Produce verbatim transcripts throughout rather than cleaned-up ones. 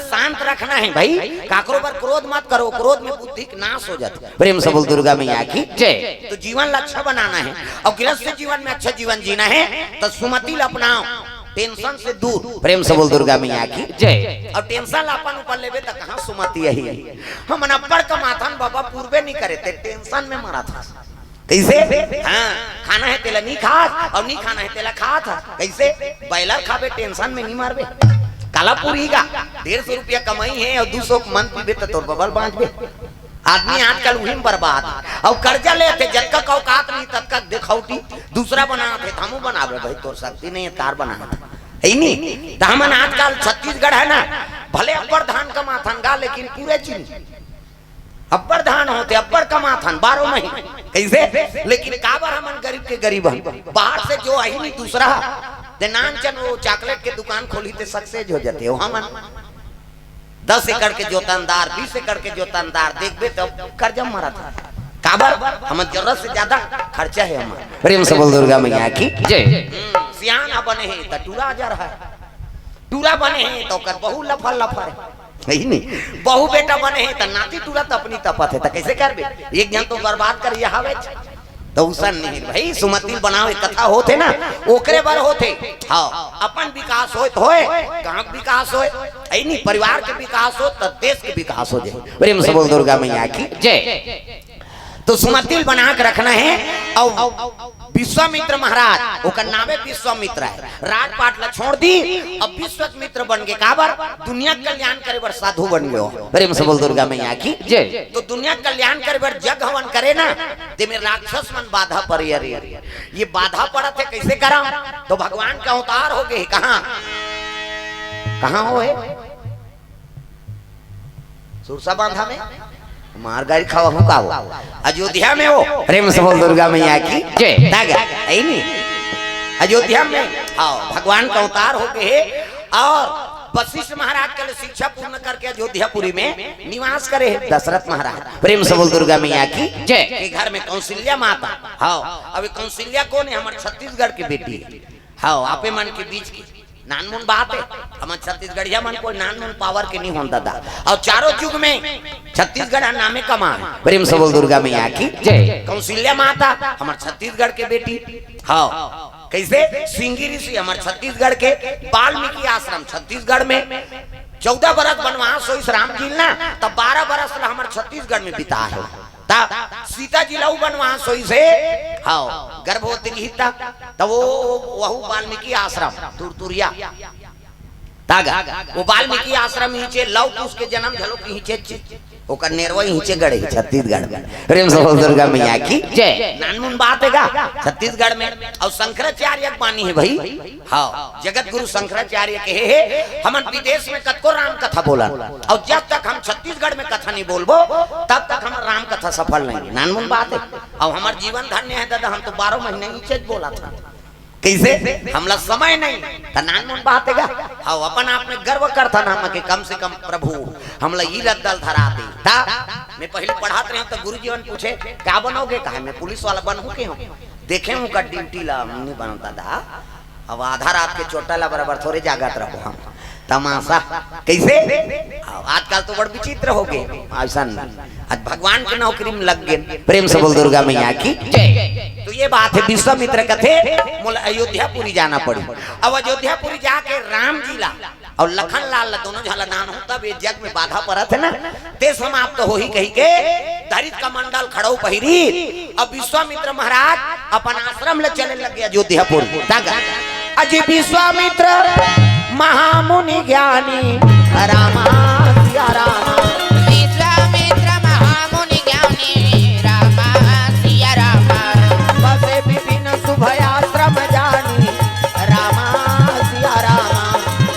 शांत रखना है भाई, काकरो बर क्रोध मत करो, क्रोध में बुद्धि के नाश हो जाथे। प्रेम से बोल दुर्गा मैया की जय। तो जीवन ला अच्छा बनाना है और गृहस्थ जीवन में अच्छा जीवन जीना है, तो सुमति ला अपनाओ, टेंशन से दूर। प्रेम से बोल दुर्गा मैया की जय। और टेंशन ला अपन ऊपर लेबे त कहाँ सुमति आही? हमन अब्बड़ कमाथन बाबा, पूरबे नहीं करे, ते टेंशन में मरत हस। कैसे? हाँ, खाना है तेला नहीं खात और नहीं खाना है तेला खात हस। कैसे? बॉयलर खाबे, टेंशन में नहीं मरबे। काला पूरी का डेढ़ सौ रुपया कमाई है और दू सौ मन पीबे त तोर बबल बांचबे। आदमी आजकल उही में बर्बाद है। और कर्जा लेथे, जतका का औकात नहीं ततका देखौटी, दूसरा बनाथे, हमू बनाबे भाई, तोर शक्ति नहीं है, तार बनाथे। यही नहीं, तो हमन आजकल छत्तीसगढ़ है ना, भले अब्बड़ धान कमाथन गा, लेकिन पूरे चीनी अब्बड़ धान होथे, अब्बड़ कमाथन बारह महीने। कैसे? लेकिन काबर हमन गरीब के गरीब हन? बाहर से जो आही नहीं दूसरा, ते नान चन वो चॉकलेट के दुकान खोली ते सक्सेस हो जाथे। वो हमन दस एकड़ के जोतनदार, बीस एकड़ के जोतनदार, देखबे तो कर्जा मरत हे। काबर? हमर जरूरत से ज्यादा खर्चा है हमर। प्रेम से बोल दुर्गा मैया की जय। हम्म, सियान ह बने हे त टूरा जर हे, टूरा बने हे त ओकर बहू लफर लफर हे, यही नहीं, बहू बेटा बने हे त नाती टूरा त अपनी तपत हे, त कैसे करबे? एक जन तो बर्बाद कर हवे। त उसन नहीं भाई, सुमति बनावे कथा होथे ना, ओकरे बर होथे। हाँ, अपन विकास होय त होय, गांव के विकास होय, ऐ नहीं, परिवार के विकास हो त देश के विकास हो जाए। प्रेम से बोल दुर्गा मैया की जय। तो सुमति बना के रखना है। और विश्वामित्र महाराज, ओकर नामे विश्वामित्र है, राजपाट ला छोड़ दी, अब विश्वामित्र बन के काबर दुनिया के कल्याण करे बर साधु बन गयो। प्रेम से बोल दुर्गा मैया की जय। तो दुनिया के कल्याण करे बर जग हवन करे ना, ते में राक्षस मन बाधा पड़े। अरे ये बाधा पड़त हे, कैसे करम? तो भगवान के अवतार हो गए। कहाँ, कहाँ हो हे? सुरसा बांधा में मार गारी खावा हूँ का हो? अयोध्या में हो। प्रेम से बोल दुर्गा मैया की जय। तागा, ऐ नहीं, अयोध्या में, हाँ, भगवान का अवतार हो गए हे। और वशिष्ठ महाराज के लिए शिक्षा पूर्ण करके अयोध्यापुरी में निवास करे हे दशरथ महाराज। प्रेम से बोल दुर्गा मैया की जय। के घर में कौशल्या माता। हाँ, अब ये कौशल्या कौन है? हमर छत्तीसगढ़ के बेटी है। हाँ, आपे मन के बीच की नानमुन बात है। हमर छत्तीसगढ़िया मन कोई नानमुन पावर के नहीं होन दादा। और चारों युग में छत्तीसगढ़ नामे कमा है। प्रेम से बोल दुर्गा मैया की जय। कौशल्या माता हमर छत्तीसगढ़ के बेटी। हाँ, कैसे? सिंगी ऋषि हमर छत्तीसगढ़ के, वाल्मीकि आश्रम छत्तीसगढ़ में। चौदह बरस वनवास होइस राम जी ल ना, तब बारह बरस ला हमर छत्तीसगढ़ में बिता है। तब सीता जी लऊ वनवास होइस हे, हाँ, गर्भवती रही तब, तब वो, वहू वाल्मीकि आश्रम तुरतुरिया। तागा, वो वाल्मीकि आश्रम हीचे, लव कुश के जन्म घलो की हीचे, ओकर नेरवा हीचे गढ़े, छत्तीसगढ़ में। प्रेम से बोल दुर्गा मैया की जय। नानमुन बात है गा, छत्तीसगढ़ में। और शंकराचार्य के बानी है भाई, हाँ, जगत गुरु शंकराचार्य कहे हे, हमन विदेश में कतको राम कथा बोलन, और जब तक हम छत्तीसगढ़ में कथा नहीं बोलबो, तब तक हमर राम कथा सफल नहीं। नानमुन बात है। अब हमर जीवन धन्य है दादा, हम तो बारह महीने नीचे बोलथन। कैसे? हमला समय नहीं, त नानमुन बात है गा। हाँ, अपन आप में गर्व करथन हम कि कम से कम प्रभु हमला ई रद्दल धरा दे। ता मैं पहले पढ़ात रहे तो गुरुजी मन पूछे, "क्या बनोगे?" कहे, "मैं पुलिस वाला बनहूँ के हूँ।" देखे हूँ का ड्यूटी ला नहीं बनता दा। अब आधा रात के चोटा ला बराबर थोड़े जागत रहो हम। तमाशा कैसे? अब आजकल तो बड़ विचित्र हो गए। ऐसा नहीं। आज भगवान के नौकरी में लग गए। प्रेम से बोल दुर्गा मैया की जय। तो ये बात है, विश्वामित्र कथे, मोला अयोध्यापुरी जाना पड़ी। अब अयोध्यापुरी जाके राम जी ला और लखन लाल ला, दोनों झाला नान हो, तब ये जग में बाधा पड़त है ना, ते समाप्त होही कही के धरित कमंडल खड़ऊ पहिरी। अब विश्वामित्र महाराज अपन आश्रम ले चले लग गया अयोध्यापुर। तागा, अजी विश्वामित्र महामुनि ज्ञानी रामा सिया रामा। विश्वामित्र महामुनि ज्ञानी रामा सिया रामा। बसे विपिन शुभ आश्रम जानी रामा सिया रामा।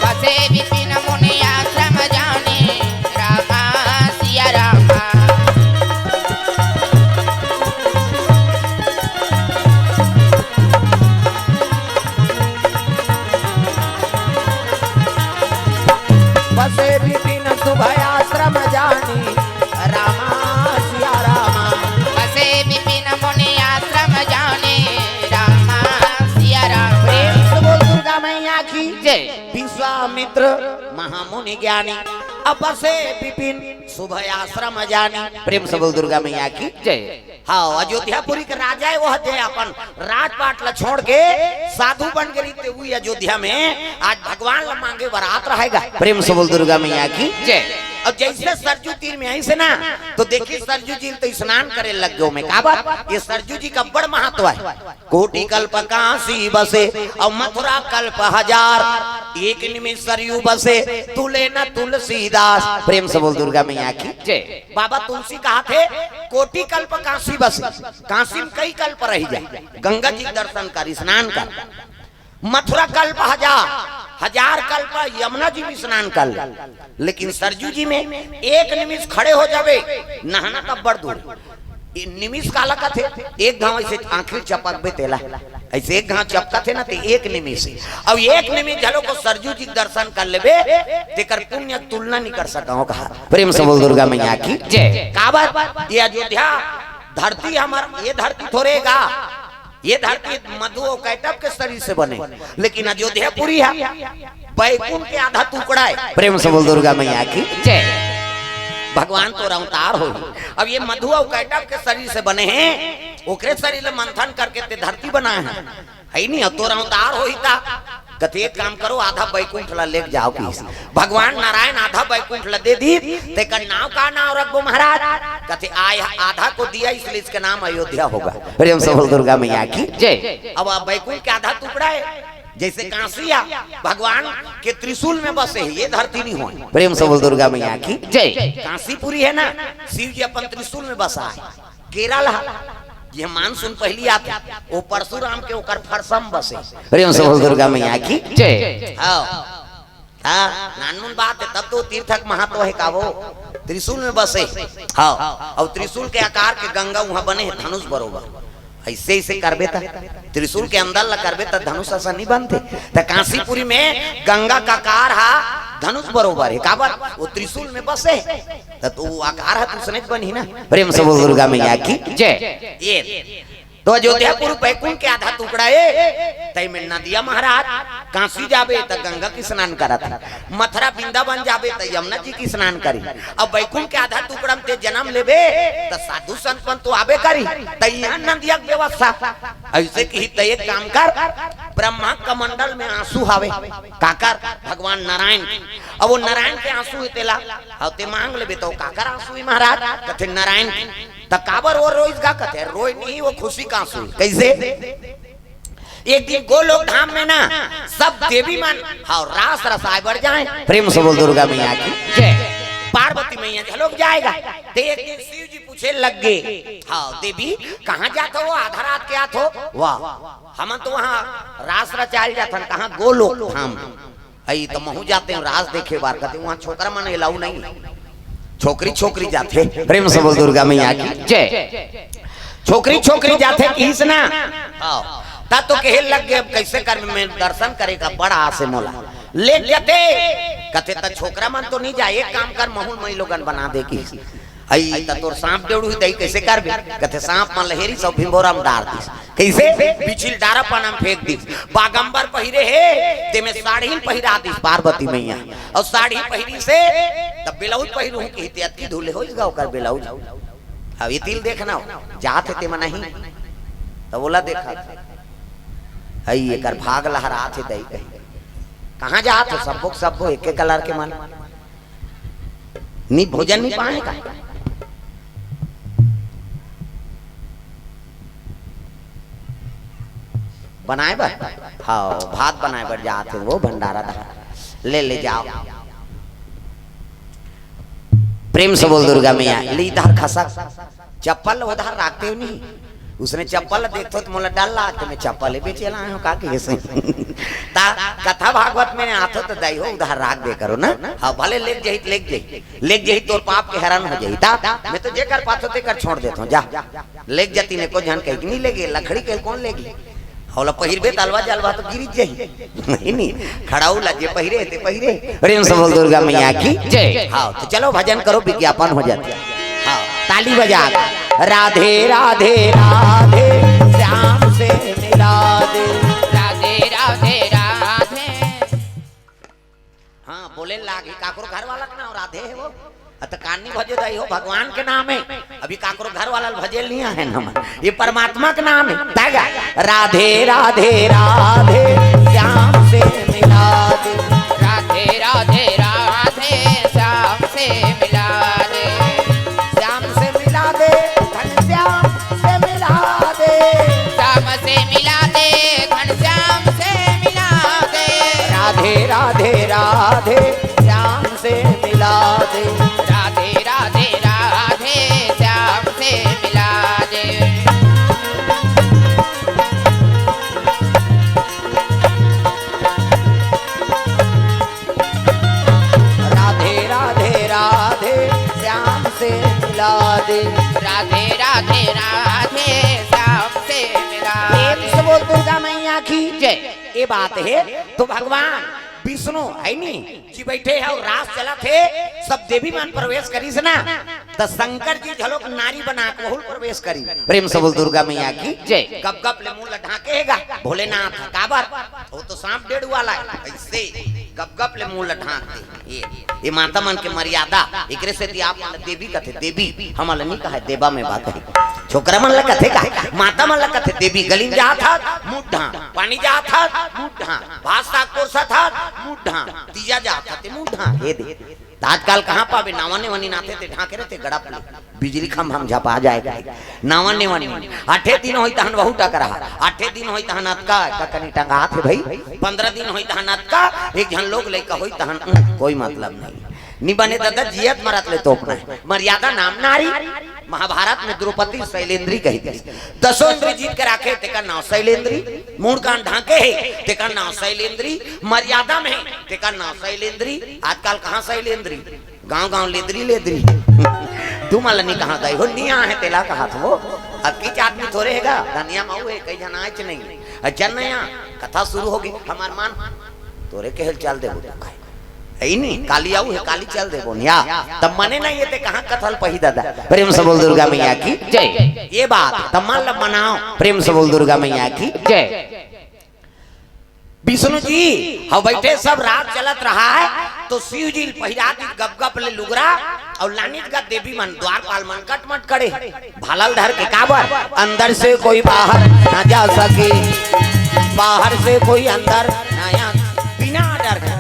बसे विपिन मुनि आश्रम जानी रामा सिया रामा। बसे विपिन शुभ आश्रम जानी रामा सिया रामा। बसे विपिन मुनि आश्रम जानी रामा सिया रामा। प्रेम से बोल दुर्गा मैया की जय। विश्वामित्र महामुनि ज्ञानी। अब बसे विपिन शुभ आश्रम जानी। प्रेम से बोल दुर्गा मैया की। जय। हाँ, अयोध्यापुरी के राजा हे, वो दे अपन राजपाट ला छोड़ के साधु बन के रहिथे, वही अयोध्या में आज भगवान ला मांगे बर आत रहेगा। प्रेम से बोल दुर्गा मैया की। जय। अब जैसे सरजू तीर में आइस ना, तो देखी सरजू जी तो स्नान करे लग गयो में। काबर? ये सरजू जी का बड़ महत्व हे। कोटि कल्प काशी बसे, अउ मथुरा कल्प हजार। एक निमिष सरयू बसे, तुले न तुलसीदास। प्रेम से बोल दुर्गा मैया की। जय। बाबा तुलसी कहाथे, कोटि कल्प काशी बसे, काशी में कई कल्प रहि जाय, गंगा जी के दर्शन कर, स्नान कर। मथुरा कल्प हजार, हजार कल्प यमुना जी में स्नान कर ले। लेकिन सरजू जी में एक निमिष खड़े हो जाबे, नहाना तब बड़ दूर। ये निमिष काला कथे? एक घांव ऐसे आंखी चपकबे तेला, ऐसे एक घांव चपकथे ना, ते एक निमिष। अब एक निमिष घलो को सरजू जी के दर्शन कर लेबे, तेकर पुण्य तुलना नहीं कर सकव कहा। प्रेम से बोल दुर्गा मैया की। जय। काबर? ये अयोध्या धरती हमर, ये धरती थोरे गा, ये धरती मधु अउ कैटभ के शरीर से बने, लेकिन अयोध्यापुरी हे, बैकुंठ के आधा टुकड़ा हे। प्रेम से बोल दुर्गा मैया की। जय। भगवान तोर अवतार हो। अब ये मधु अउ कैटभ के शरीर से बने हे, ओकरे शरीर ले मंथन करके ते धरती बनाए हे, हे नहीं? अब तोर अवतार होही ता कथे, "एक काम करो, आधा बैकुंठ ला लेके जाओ।" कि भगवान नारायण आधा बैकुंठ ला दे दी, तेकर नाव का नाव रखबो महाराज? कथे, "आय आधा को दिया, इसलिए इसका नाम अयोध्या होगा।" प्रेम से बोल दुर्गा मैया की। जय। अब बैकुंठ के आधा टुकड़ा हे, जैसे काशी हे, भगवान के त्रिशूल में बसे हे, ये धरती नहीं होय। प्रेम से बोल दुर्गा मैया की। जय। काशीपुरी हे ना, शिव जी अपन त्रिशूल में बसा हे। केरल हे, ये मानसून पहली आथे, वो परशुराम के ओकर फरसम बसे। प्रेम से बोल दुर्गा मैया की। जय। हाँ। हाँ, नानमुन बात हे, तब तो तीर्थ के महत्व हे का वो? त्रिशूल में बसे। हाँ, अउ त्रिशूल के आकार के गंगा उहाँ बने हे, धनुष बरोबर। ऐसे, ऐसे करबे त, त्रिशूल के अंदर ला करबे त धनुष असन नहीं बनथे। त काशीपुरी में गंगा का आकार हा धनुष बरोबर हे, काबर? वो त्रिशूल में बसे हे, त तो वो आकार हा तो उसने बनही ना। प्रेम से बोल दुर्गा मैया की। जय। ये तो अयोध्यापुर बैकुंठ के आधा टुकड़ा हे, तई में नदिया महाराज, काशी जाबे त गंगा के स्नान करत हे, मथुरा वृंदावन जाबे त यमुना जी के स्नान करी। अब बैकुंठ के आधा टुकड़ा में ते जन्म लेबे त साधु संत मन तो आबे करी, त इहाँ नदिया के व्यवस्था। ऐसे किही त एक काम कर, ब्रह्मा कमंडल में आंसू हवे, काकर? भगवान नारायण के। अब वो नारायण के आंसू हे तेला, अउ ते मांग लेबे त वो काकर आंसू हे महाराज? कथे नारायण के। त काबर वो रोइस गा? कथे रोय नहीं, वो खुशी का आंसू हे। कैसे? एक दिन गोलोक धाम में ना सब देवी मन, हाँ, रास रसाय बर जाय। प्रेम से बोल दुर्गा मैया की। जय। पार्वती मैया घलोक जाय गा। ते एक दिन शिव जी पूछे लग गे, "हाँ देवी, कहाँ जात हो? आधा रात के आत हो?" "वाह, हमन तो वहाँ रास रचाय जाथन।" "कहाँ?" "गोलोक धाम।" "अई, त महूँ जातेंव रास देखे बर।" कथे, "वहाँ छोकरा मन allow नहीं हे, छोकरी, छोकरी जाथे।" प्रेम से बोल दुर्गा मैया की। जय। छोकरी, छोकरी जाथे किहिस ना। हाँ। त तो कहे लग गे, "अब कैसे कर, मैं दर्शन करे का बड़ा आस हे मोला।" ले जाते। कथे, "त छोकरा मन तो नहीं जाय, एक काम कर, महूँ ल मइलोगन बना दे" किहिस। "अई, त तोर सांप डेड़ू ही दई, कैसे करबे?" कथे, "सांप मन ल हेरिस अउ भिंभोरा में डार दिस।" कैसे? बिछिल डारा पाना में फेंक दिस। बागंबर पहिरे हे, ते में साड़ी ल पहिरा दिस पार्वती मैया। अउ साड़ी पहिरिस हे, त ब्लाउज पहिरहूँ किहिस ते अतकी धूले होइस गा ओकर ब्लाउज। अब ये तिल देखना हो, जात हे ते मन नहीं, त ओला देखा। अई, एकर भाग लहरात हे दई कही। "कहाँ जात हो?" "सब्बो के सब्बो एके colour के मन।" "नी भोजन नहीं पाए का?" बनाए बर? हाँ, भात बनाए बर जात हे वो भंडारा दहा। "ले, ले जाव।" प्रेम से बोल दुर्गा मैया, "ले इधर खसक, चप्पल उधर राखते हो नहीं।" उसने चप्पल देखथो त मोला डर लागथे, "मैं चप्पल ही बेचे ला आय हूँ का?" कहिस। ता कथा भागवत में आथो त दई हो उधार राख दे करो ना। हाँ, भले लेग जाही त लेग जाही, लेग जाही तोर पाप के हरण हो जाही। ता मैं तो जेकर पाथो तेकर छोड़ देथो, जा लेग जाती ने को झन कही नहीं लेगे, लकड़ी के कौन लेगी? ओला पहिरबे त अलवा जलवा तो गिरी जाही। नहीं, नहीं, खड़ाऊ ला जे पहिरे ते पहिरे। प्रेम से बोल दुर्गा मैया की। जय। हाँ, तो चलो भजन करो, विज्ञापन हो जाता है। हाँ, ताली बजा। राधे राधे राधे, श्याम से मिला दे। राधे राधे राधे। हाँ, बोले लागी, काकरो घर वाला के नाम राधे हे वो। अ, त कान नहीं भजे दाई हो, भगवान के नाम हे। अभी काकरो घर वाला ल भजे ल नहीं आहे ना, ये परमात्मा के नाम हे। तैं गा, राधे राधे राधे, श्याम से मिला दे। राधे राधे राधे, श्याम से मिला दे। श्याम से मिला दे, घनश्याम से मिला दे। श्याम से मिला दे, घनश्याम से मिला दे। राधे राधे राधे, श्याम से मिला दे। राधे राधे राधे, श्याम से मिला दे। राधे राधे राधे, श्याम से मिला दे। राधे राधे राधे, श्याम से मिला दे। प्रेम से बोल दुर्गा मैया की जय। ये बात हे तो भगवान विष्णु हे नी, जी बैठे हे अउ रास चलत हे, सब देवी मन प्रवेश करिस ना, त शंकर जी घलोक नारी बना के वहू ल प्रवेश करिस। प्रेम से बोल दुर्गा मैया की जय। गप गप ले मुंह ल ढांके हे गा भोलेनाथ, काबर? वो तो सांप डेढ़ वाला हे, अइसे गप गप ले मुंह ल ढांक दे। ये, ये माता मन के मर्यादा, एकरे सेती आप मन ल देवी कथे, देवी, हमन ल नहीं कहे, देवा में बात हे। छोकरा मन ल कथे का, माता मन ल कथे देवी। गली में जात हस, मुंह ढांक, पानी जात हस, मुंह ढांक, भात साग परोसत हस, मुंह ढांक, तीजा जात हस, ते मुंह ढांक, ये दे। त आजकल कहाँ पाबे, नावा नेवनी नाथे ते ढांके रहिथे गड़प ले। बिजली खंभा म झपा जाय कहिके। नावा नेवनी। आठे दिन होही तहन वहू टकरहा। आठे दिन होही तहन अतका, ककनी टंगात हे भई। पंद्रह दिन होही तहन अतका, एक झन लोग लइका होही तहन, उम, कोई मतलब नहीं। नि बने ददा, जियत मरत ले तोपना हे। मर्यादा नाम नारी, महाभारत में द्रौपदी शैलेंद्री कहिथे। दसों इंद्री जीत के राखे, तेकर नाव शैलेंद्री। मुंह कान ढांके हे, तेकर नाव शैलेंद्री। मर्यादा में हे, तेकर नाव शैलेंद्री। आजकल कहाँ शैलेंद्री? गांव गांव लेदरी लेदरी। तुमन ल नहीं कहा दाई हो, नहीं आहे तेला कहा था वो। अब की जात में थोरे हे गा, धनिया मऊ हे, कई झन आयच नहीं। अच्छा नया कथा शुरू होगे, हमर मन तोरे कहे ल चल देबो तो कहे। अई नहीं, काली आऊ हे, काली चल देबो। या, तब मने नहीं ये ते कहाँ कथा ल पही ददा। प्रेम से बोल दुर्गा मैया की जय। ये बात, तब मन ल मनाओ। प्रेम से बोल दुर्गा मैया की जय। विष्णु जी, हव बैठे, सब रास चलत रहा हे, तो शिव जी पहिरा दी गप गप ले लुगरा, अउ लानित गा देवी मन, द्वारपाल मन कटमट करे, भाला ल धर के काबर, अंदर से कोई बाहर ना जा सके, बाहर से कोई अंदर ना आ, बिना डर के।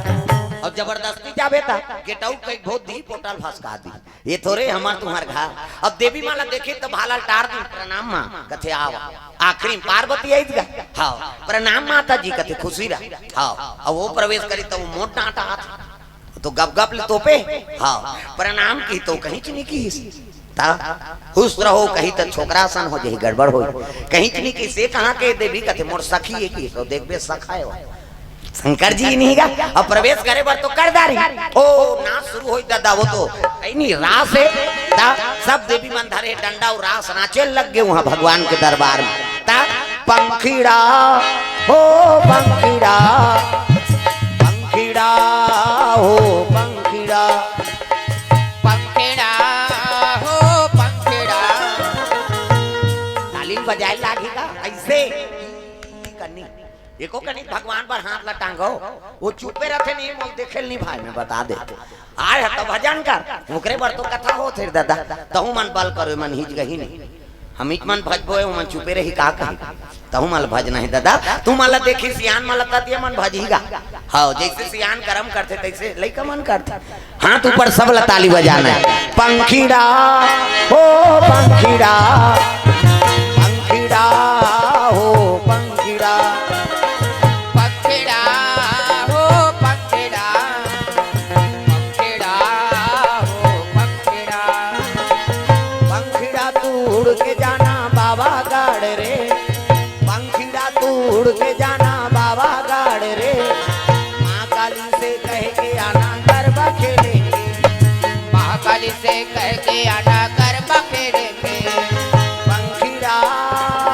अउ जबरदस्ती जाबे त गेट आउट कई भोत दी, पोर्टल फसका दी। ये थोरे हमर तुम्हर घर। अब देवी माँ ला देखी त भाला ल टार दी, प्रणाम माँ, कथे आव। आखिरी में पार्वती आइस गा। हाँ, प्रणाम माता जी, कथे खुशी रह। हाँ, अब वो प्रवेश करी त वो मोट डांटा आथे। तो गप गप ले तोपे। हाँ, प्रणाम की तो कहीं च नहीं की। ता खुश रहो, कहीं त छोकरा सन हो जाही, गड़बड़ हो। कहीं च नहीं की, से कहाँ के देवी, कथे मोर सखी हे की, तो देखबे सखा हे वो। शंकर जी नहीं गा, अब प्रवेश करे बर तो कर डारी। ओ, नाच शुरू होई ददा, वो तो कहीं नहीं रास हे। ता सब देवी मन धरे डंडा अउ रास नाचे लग गे वहाँ भगवान के दरबार में। ता पंखीड़ा हो पंखीड़ा, पंखीड़ा हो पंखीड़ा। पंखीड़ा हो पंखीड़ा। ताली बजाए लागी का ऐसे करनी। एको कनिक भगवान बर हाथ ला टांगो, वो चुपे रथे नहीं, मोल देखे ल नहीं भाई, मैं बता दे। आय ह त भजन कर, ओकरे बर तो कथा होत हे ददा। तहू मन बल करो, मन हिच गही नहीं। हमीच मन भजबो हे, ओमन चुपे रही का कही। तहू मन ल भजना हे ददा, तू मन ल देखी सियान मन ल ततिये मन भजही गा। हाँ, जैसे सियान करम करथे तैसे लइका मन करथे। हाथ ऊपर सब ला ताली बजाना हे। पंखीड़ा हो पंखीड़ा, पंखीड़ा हो पंखीड़ा। पंखीड़ा हो पंखीड़ा, पंखीड़ा हो पंखीड़ा। पंखीड़ा तू उड़ के जाना बाबा गाड़ रे, पंखीड़ा तू उड़ के जाना बाबा गाड़ रे। माँ काली से कह के आना गरबा खेलेंगे, माँ काली से कह के आना गरबा खेलेंगे। पंखीड़ा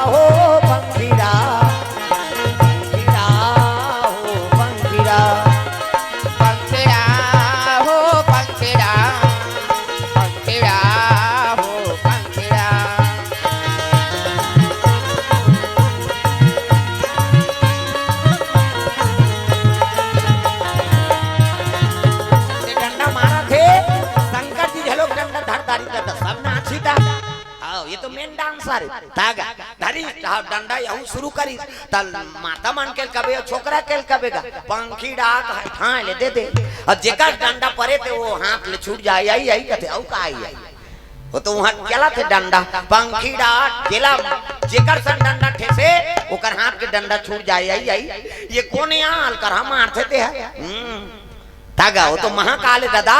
हो पंखीड़ा, पंखीड़ा हो पंखीड़ा। पंखीड़ा हो पंखीड़ा, पंखीड़ा हो पंखीड़ा। तारी का तो सब नाची ता। हाँ, ये तो मेन डांसर है। तागा, धरी, हाँ, डंडा यहू शुरू करी। तल माता मन के कबे, छोकरा के कबे गा। पंखी डाक, हाँ, ले दे दे। और जेकर डंडा परे थे, वो हाथ ले छूट जाए, आई, आई, कहते, "अउ का आई, आई?" वो तो वहाँ चला थे डंडा, पंखी डाक, जेला, जेकर सन डंडा ठेसे, ओकर हाथ के डंडा छूट जाए, आई, आई। ये कोन यहाँ अलकर हम मारथे ते है? हम्म। तागा, वो तो महाकाल दादा,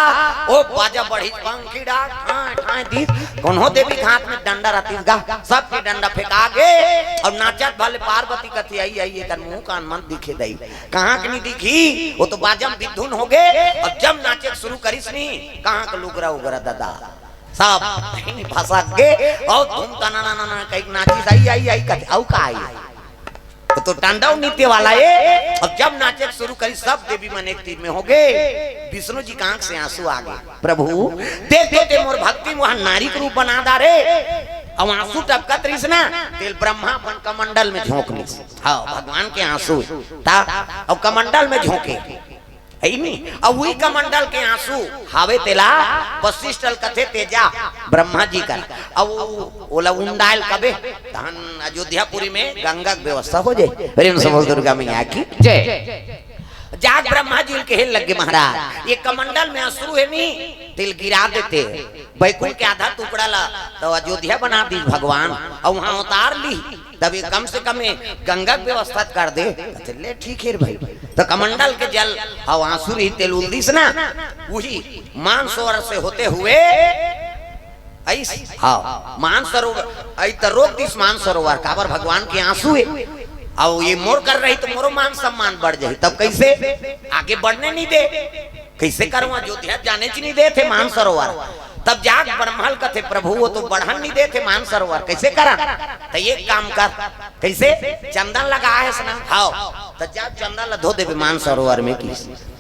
वो बाजा बढ़ी, पंखी डाक, ठाए, ठाए दीस, कोनो देवी के हाथ में डंडा रहतीस गा, सबके डंडा फेंका गे, और नाचत भले पार्वती कथी आई, आई, एकर मुंह कान मन दिखे दई, कहाँ के नहीं दिखी, वो तो बाजा में बिधुन हो गे, और जब नाचे शुरू करिस नी, कहाँ के लुगरा उगरा दादा, सब फंस गे, और धूम तना ना ना ना कहीं नाचिस, आई, आई, आई, कथे, अउ का आई? वो तो तांडव नृत्य वाला है। अब जब नाचे शुरू करी, सब देवी मन एक तीर में हो गे। विष्णु जी के आंख से आंसू आ गे। "प्रभु, देख तो ते मोर भक्ति में वहां नारी के रूप बना डारे।" अब आंसू टपकत रहिस ना, तेला ब्रह्मा अपन कमंडल में झोंक लिस। हाँ, भगवान के आंसू। ता, अब कमंडल में झोंके। है नी? अब वही कमंडल के आंसू हावे तेला वशिष्ठ ल कथे तेजा ब्रह्मा जी कर। अब वो, ओला उंडायल कबे, तहन अयोध्यापुरी में गंगा के व्यवस्था हो जाए। प्रेम से बोल दुर्गा मैया की जय। जाग ब्रह्मा जी ल कहे लगे, "महाराज, ये कमंडल में आंसू है नी, तेला गिरा देते, बैकुंठ के आधा टुकड़ा ला तो अयोध्या बना दी भगवान, और वहां उतार ली।" तब ये कम से कम ये गंगा के व्यवस्था कर दे। कथे, "ले ठीक है रे भाई।" तो कमंडल के जल, हाँ, आंसू रही तेल उल दिस ना, वही मानसरोवर से होते हुए आइस, हाँ, मानसरोवर, आई त रोक दिस मानसरोवर, काबर भगवान के आंसू है। अब ये मोर कर रही तो मोरो मान सम्मान बढ़ जाही, तब कैसे आगे बढ़ने नहीं दे। कैसे करवा, अयोध्या जाने च नहीं दे थे मानसरोवर। तब जाग ब्रह्मा ल कथे, "प्रभु, वो तो बढ़न नहीं दे थे मानसरोवर, कैसे करन?" तो एक काम कर, कैसे? चंदन लगा है ना? हाव। तो जा चंदन ला धो देबे मानसरोवर में की।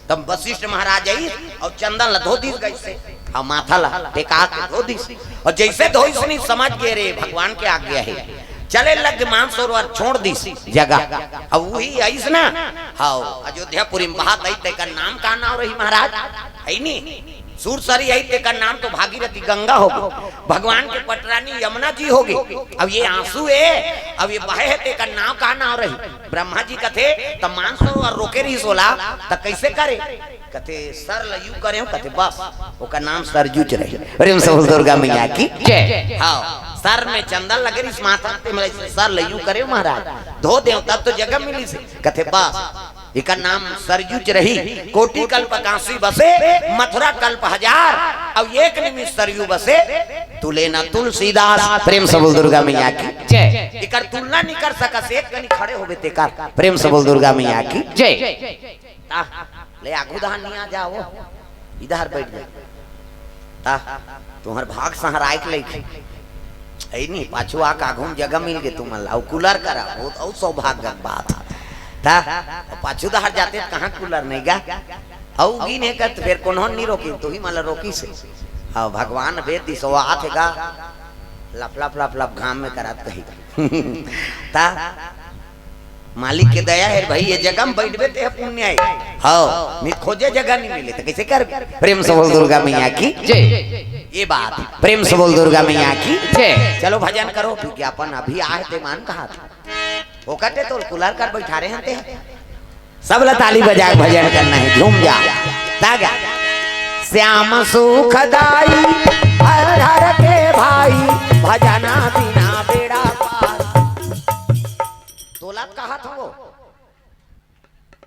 तब वशिष्ठ महाराज आई और चंदन ला धो दिस गई से, और माथा ला टेका के धो दिस। और जैसे धोइस नी, समझ गे रे भगवान के आज्ञा है, चले लग मानसरोवर छोड़ दिस जगह। अब वही आइस ना, हाँ, अयोध्यापुरी में बात आई, तेकर नाम का नाम रही महाराज? है नी? सुरसरी आई, तेकर नाम तो भागीरथी गंगा हो गई, भगवान के पटरानी यमुना जी हो गई। अब ये आंसू है, अब ये बहे है, तेकर नाम का नाम रही? ब्रह्मा जी कथे, "त मानसरोवर रोके रहिस ओला, त कैसे करे?" कथे, "सर ल यू करे हो।" कथे, "बस, ओकर नाम सरजूच रही।" प्रेम से बोल दुर्गा मैया की जय। हाँ, सर में चंदन लगे रहिस माथा, ते में सर ल यू करे हो महाराज, धो दे, तब तो जगह मिली से। कथे, "बस, एकर नाम सरजूच रही।" कोटि कल्प काशी बसे, मथुरा कल्प हजार, अब एक निमिष सरयू बसे, तुले ना तुलसीदास। प्रेम से बोल दुर्गा मैया की जय। एकर तुलना नहीं कर सकस, एक कनी खड़े होबे तेकर। प्रेम से बोल दुर्गा मैया की जय। ता, ले आगू धान नहीं आ जाओ, इधर बैठ जाओ। ता, तुम्हर भाग सहराय के लइके। ऐ नहीं, पाछू आके आगू में जगह मिल गे तुमन ला, अउ कूलर करा, बहुत अउ सौभाग्य के बात। ता, पाछू डहर जाते त कहाँ कूलर नहीं गा? अउ गिन हे कत, फेर कोन्हो नहीं रोकी, तू ही मला रोकी से। हाँ, भगवान भेज दिस, वो आथे गा, लप, लप, लप, लप, घाम में करत कही। ता, मालिक के दया है भाई, ये जगह में बैठबे ते पुण्य है। हाँ, नहीं खोजे जगह नहीं मिले तो कैसे कर? प्रेम से बोल दुर्गा मैया की जय। ये बात, प्रेम से बोल दुर्गा मैया की जय। चलो भजन करो, विज्ञापन अभी आए ते मान कहा था। ओकटे तो कूलर कर बैठा रहे हैं ते। सब ला ताली बजा के भजन करना है, झूम जा। तागा, श्याम सुखदाई, हर हर के भाई, भजना बिना बेड़ा पार। तोला कहा था वो?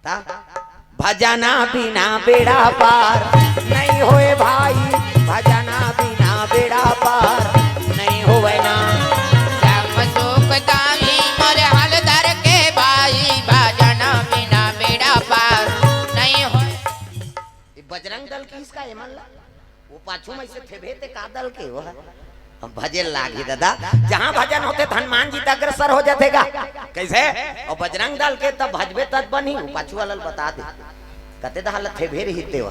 ता? भजना बिना बेड़ा पार नहीं होए भाई, भजना बिना बेड़ा पार नहीं होए ना। श्याम सुखदाई मोर हलधर के भाई, भजना बिना बेड़ा पार नहीं होए। ये बजरंग दल की इसका एमन ला? वो पाछू में से थेबे ते का दल के वो? हम भजे लागी दादा, जहाँ भजन होते त हनुमान जी त अग्रसर हो जाते गा। कैसे? और बजरंग दल के तब भजबे तब बनी, वो पाछू वाला ल बता दे। कते दहा ल थेबे रही ते वो।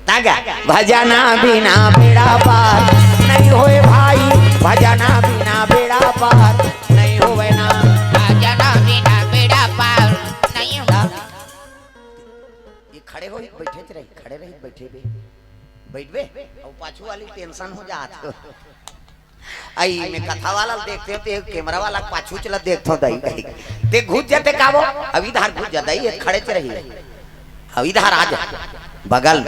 तागा, भजना बिना बेड़ा पार नहीं होए भाई, भजना बिना बेड़ा पार नहीं होए ना। भजना बिना बेड़ा पार नहीं होए। ये खड़े हो, बैठे च रही, खड़े रही, बैठे भी। बइठबे, अउ पाछू वाली tension हो जात। अई में कथा वाला ल देखते हो, ते camera वाला के पाछू चला देखत हो, दई कही। ते घुस जाते का वो? अब इधर घुस जा, दई, ये खड़े च रही। अब इधर आ जा, बगल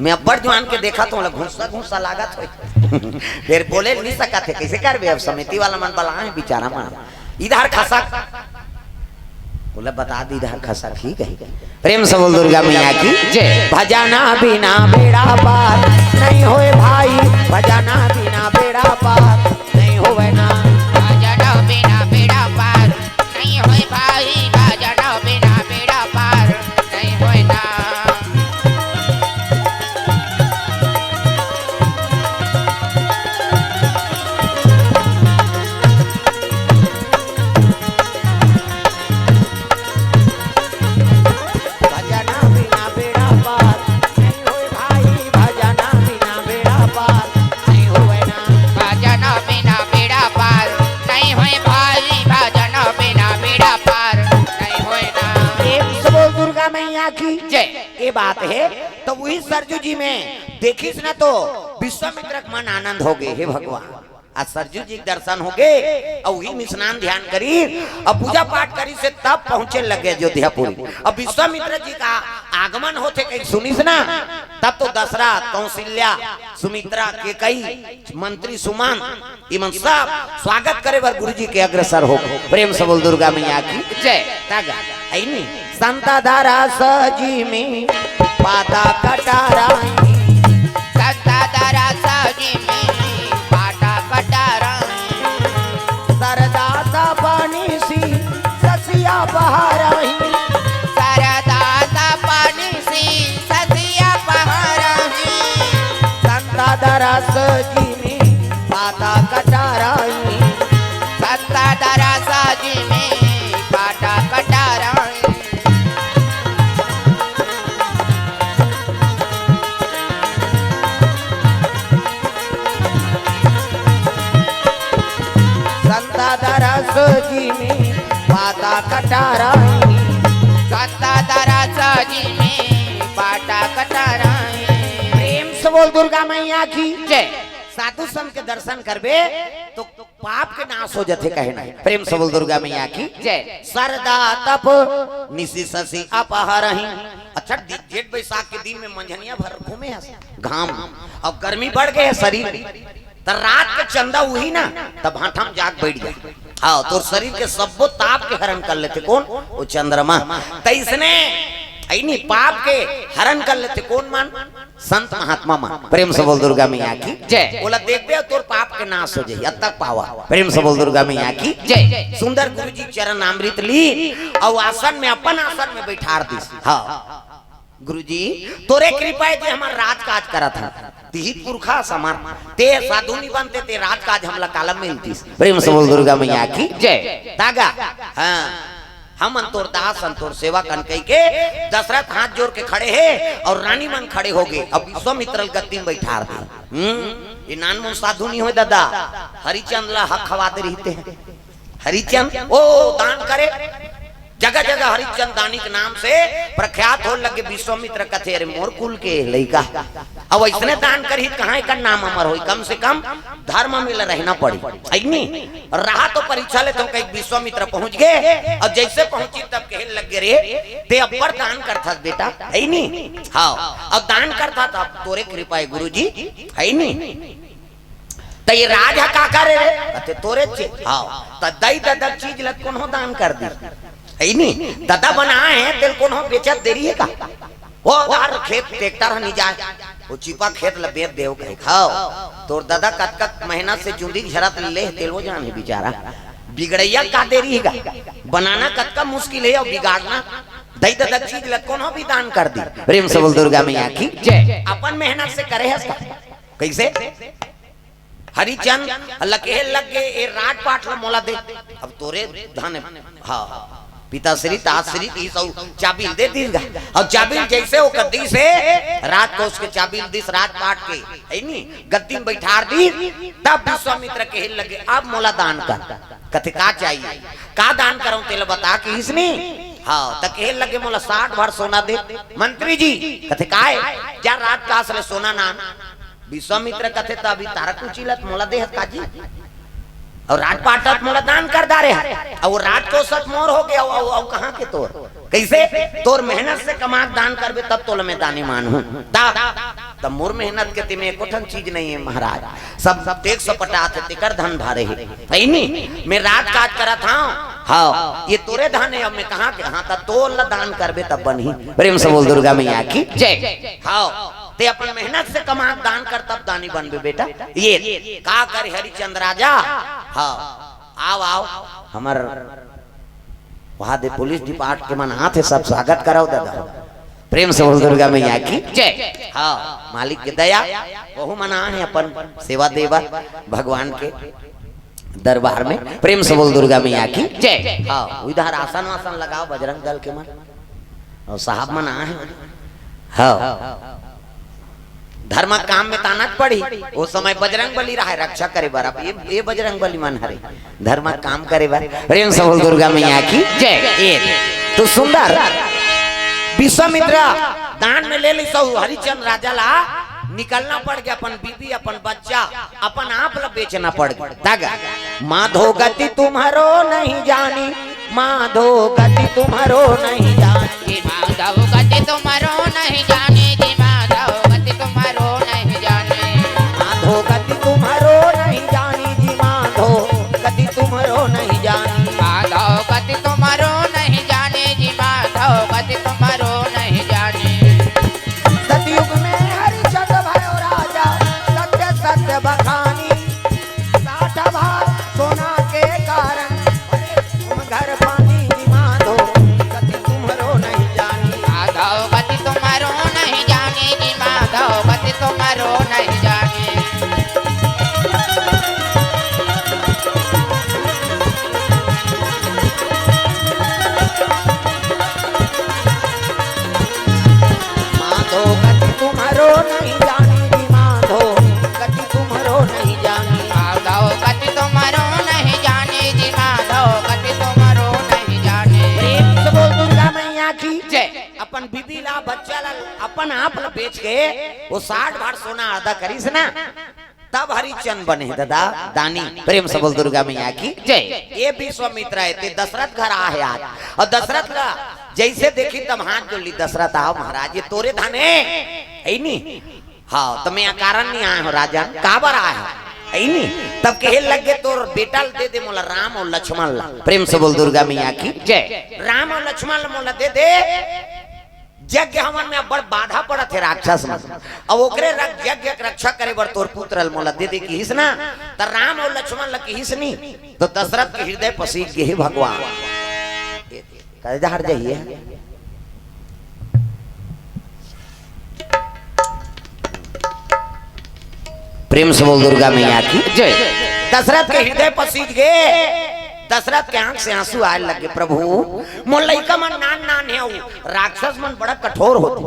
में। अब्बड़ जुआन के देखत हो, घुस्सा घुस्सा लागत हो। फिर बोले नहीं सकत हे, कइसे करबे? अब समिति वाला मन बलाए हे, बिचारा मन। इधर खसक। बोला, बता दी, इधर खसक ही कही। प्रेम से बोल दुर्गा मैया की जय। भजना बिना बेड़ा पार नहीं होए भाई, भजना बिना बेड़ा पार नहीं होए ना। भजना बिना बेड़ा पार नहीं होए भाई, भजना बिना बेड़ा पार नहीं होए ना। भजना बिना बेड़ा पार नहीं होए भाई, भजना बिना बेड़ा पार नहीं होए ना। भजना बिना बेड़ा पार नहीं होए भाई, भजना बिना बेड़ा पार नहीं होए ना। प्रेम से बोल दुर्गा मैया की जय। ये बात हे, त उही सरजू जी में देखिस ना, त विश्वामित्र के मन आनंद हो गे, हे भगवान। आज सरजू जी के दर्शन हो गे, अउ उही में स्नान ध्यान करिस, अउ पूजा पाठ करिस, से तब पहुंचे लगे अयोध्यापुरी। अब विश्वामित्र जी के आगमन होथे कही सुनिस ना, तब तो दशरथ, कौशल्या, सुमित्रा, केकई, मंत्री सुमन, इमन सब स्वागत करे बर गुरुजी के अग्रसर हो। प्रेम से बोल दुर्गा मैया की जय। तागा, अइनी। संत दरस जिमि पाता कटाराई। संत दरस जिमि पाता कटाराई। सरदा सपनिसि ससिया पहाराई। सरदा सपनिसि ससिया पहाराई। संत दरस जिमि पाता कटाराई। संत दरस जिमि पाता कटाराई। संत दरस जिमि पाता कटाराई। संत दरस जिमि पाता कटाराई। प्रेम से बोल दुर्गा मैया की जय। साधु संत के दर्शन करबे तो पाप के नाश हो जाथे, कहे ना। प्रेम से बोल दुर्गा मैया की जय। सरदा तपनिसि ससिया पहाराई। अच्छा, दि-, जेठ बैसाख के दिन में मंझनिया भर घूमे हस घाम, अउ गर्मी बढ़ गे हे शरीर में, त रात के चंदा उही ना, त भांठा में जाके बइठ जा। हाँ, तोर शरीर के सब्बो ताप के हरण कर लेथे कोन? वो चंद्रमा। त इसने, अइनी, पाप के हरण कर लेथे कोन मन? संत महात्मा मन। प्रेम से बोल दुर्गा मैया की जय। ओला देखबे, तोर पाप के नाश हो जाही, अतक पावा। प्रेम से बोल दुर्गा मैया की जय। सुंदर गुरुजी चरणामृत लीस, अउ आसन में, अपन आसन में बइठार दिस। हाँ, गुरुजी, तोरे कृपा हे जे हमर राजकाज करत हन। तिही पुरखा समार, ते साधु नी बनते, ते राजकाज हमला काला मिलतिस। प्रेम से बोल दुर्गा मैया की जय। तागा, हाँ, हमन तोर दास हन, तोर सेवक हन कहिके दशरथ हाथ जोर के खड़े हे अउ रानी मन खड़े हो गे। अब विश्वामित्र ल गद्दी में बइठार दे। हम्म, ये नानमुन साधु नी होय ददा, हरिचंद ला हक खवा दे रहिते हे। हरिचंद, ओ दान करे, जगह जगह हरिचंद दानी के नाम से प्रख्यात हो लगे। विश्वामित्र कथे, अरे मोर कुल के लइका, अब अइसने दान करही, कहाँ एकर नाम अमर होही? कम से कम धर्म में ल रहना पड़ी, हे नी? रहा तो परीक्षा ले, तो कहीं विश्वामित्र पहुंच गे, अउ जइसे पहुंची तब कहे लग गे, रे, ते अब्बड़ दान करथस बेटा, हे नी? हाँ, अउ दान करथस, अब तोरे कृपा हे गुरुजी, हे नी? त ये राज ह काकर हे रे? कथे तोरे चे। हाँ, त दई ददा चीज ल कोनो दान कर दिस, हे नी? ददा बनाए हे, तेल कोनो बेचत दे रही हे का? ओ दार खेत ट्रैक्टर ह नी जाए, वो चिपा खेत ल बेच देव कहे खाओ। तोर ददा कतका मेहनत से चुंदी झरत ले, तेल वो जान हे बेचारा। बिगड़ैया का दे रही हे का? बनाना कतका मुश्किल हे अउ बिगाड़ना। दई ददा चीज ल कोनो भी दान कर दी। प्रेम से बोल दुर्गा मैया की जय। अपन मेहनत से करे हस का? कइसे? हरिचंद ल कहे लग गे, ए राजपाट ल मोला दे। अब तोरे धन हे। हाँ, पिताश्री ताश्री की सब चाबी ल दे दिस गा। अउ चाबी ल जइसे ओकर दिस हे, राजकोष के चाबी ल दिस राजपाट के, हे नी, गद्दी में बइठार दिस। तब विश्वामित्र कहे लगे, अब मोला दान कर। कथे का चाहिए, का दान करंव तेला बता, कहिस नी। हाँ, त कहे लगे, "मोला साठ भार सोना दे।" मंत्री जी कथे, "काय?" "जा राजकाज ले सोना लान।" विश्वामित्र कथे, "त अभी तारा कुची लत मोला देहत काजी?" अउ राजपाट मोला दान कर डारे हे, अउ वो राजकोष मोर हो गया, अउ, अउ, अउ कहाँ के तोर? कैसे? तोर मेहनत से कमा के दान करबे, तब तोला मैं दानी मानहूँ। तब, तब मोर मेहनत के तिमे एको ठन चीज नहीं है महाराज, सब, सब टैक्स पटात हे, तेकर धन भरे हे, है नी? मैं राजकाज करत हँव, हाँ, ये तोरे धन है, अब मैं कहाँ के? हाँ, त तोला दान करबे तब बनही। प्रेम से बोल दुर्गा मैया की जय। हाँ, ते अपन मेहनत से कमा के दान कर, तब दानी बनबे बेटा। ये का करे हरिचंद राजा? हाँ, आव, आव, हमर वहाँ दे पुलिस डिपार्ट के मन आथे, सब स्वागत कराव दादा। प्रेम से बोल दुर्गा मैया की जय। हाँ, मालिक के दया, वहू मन आहे अपन सेवा देवा भगवान के दरबार में। प्रेम से बोल दुर्गा मैया की जय। हाँ, इधर आसन वासन लगाव बजरंग दल के मन, अउ साहब मन आहे। हाँ, धर्म काम में त आना पड़ी। वो समय बजरंग बली रहे रक्षा करे बर, अब ये, ये बजरंग बली मन हरे धर्म काम करे बर। प्रेम से बोल दुर्गा मैया की जय। ये तो सुंदर विश्वामित्र दान में ले ली सो हरिचंद राजा ला निकलना पड़ गया, अपन बीबी, अपन बच्चा, अपन आप ला बेचना पड़ गया। तग माधो गति तुम्हारो नहीं जानी, माधो गति तुम्हारो नहीं जानी। जी माधो गति तुम्हारो नहीं जानी, जी माधो गति तुम्हारो नहीं जानी। माधो गति तुम्हारो नहीं जानी, जी माधो गति तुम्हारो नहीं जानी। माधो गति तुम्हारो नहीं जानी, जी माधो गति तुम्हारो नहीं जानी। सतयुग में हरिचंद भयो राजा, सत्य सत्य बखानी। साठ भार सोना के कारण, तुम घर पानी जी माधो गति तुम्हारो नहीं जानी। माधो गति तुम्हारो नहीं जानी जी माधो गति तुम्हारो नहीं जानी। माधो गति तुम्हारो नहीं जानी जी माधो गति तुम्हारो नहीं जानी। माधो गति तुम्हारो नहीं जानी जी माधो गति तुम्हारो नहीं जानी। प्रेम से बोल दुर्गा मैया की जय। अपन बीबी ला, बच्चा ला, अपन आप ला बेच के वो साठ भार सोना आधा करिस ना, तब हरिचंद बने दादा दानी। प्रेम से बोल दुर्गा मैया की जय। ये विश्वामित्र हे, ते दशरथ घर आहे आज, अउ दशरथ ला जैसे देखी तब हाथ जोड़ ली, "दशरथ, आव महाराज, ये तोरे धन हे, है नी? हाँ, त मैं अकारण नहीं आए हँव राजन, काबर आए हँव, है नी?" तब कहे लगे, "तोर बेटा ल दे दे मोला, राम अउ लक्ष्मण ला।" प्रेम से बोल दुर्गा मैया की जय। राम अउ लक्ष्मण ला मोला दे दे, यज्ञ हवन में अब्बड़ बाधा पड़त हे राक्षस मन। अब ओकरे रक-, यज्ञ के रक्षा करे बर तोर पुत्र ल मोला दे दे किहिस ना, त राम अउ लक्ष्मण ल किहिस नी, त दशरथ के हृदय पसीज गे हे भगवान। कहे जा हर जाइए। प्रेम से बोल दुर्गा मैया की जय। दशरथ के हृदय पसीज गे, दशरथ के आंख से आंसू आए लगे, "प्रभु, मोर लइका मन नान नान हे, अउ राक्षस मन बड़ा कठोर होथे,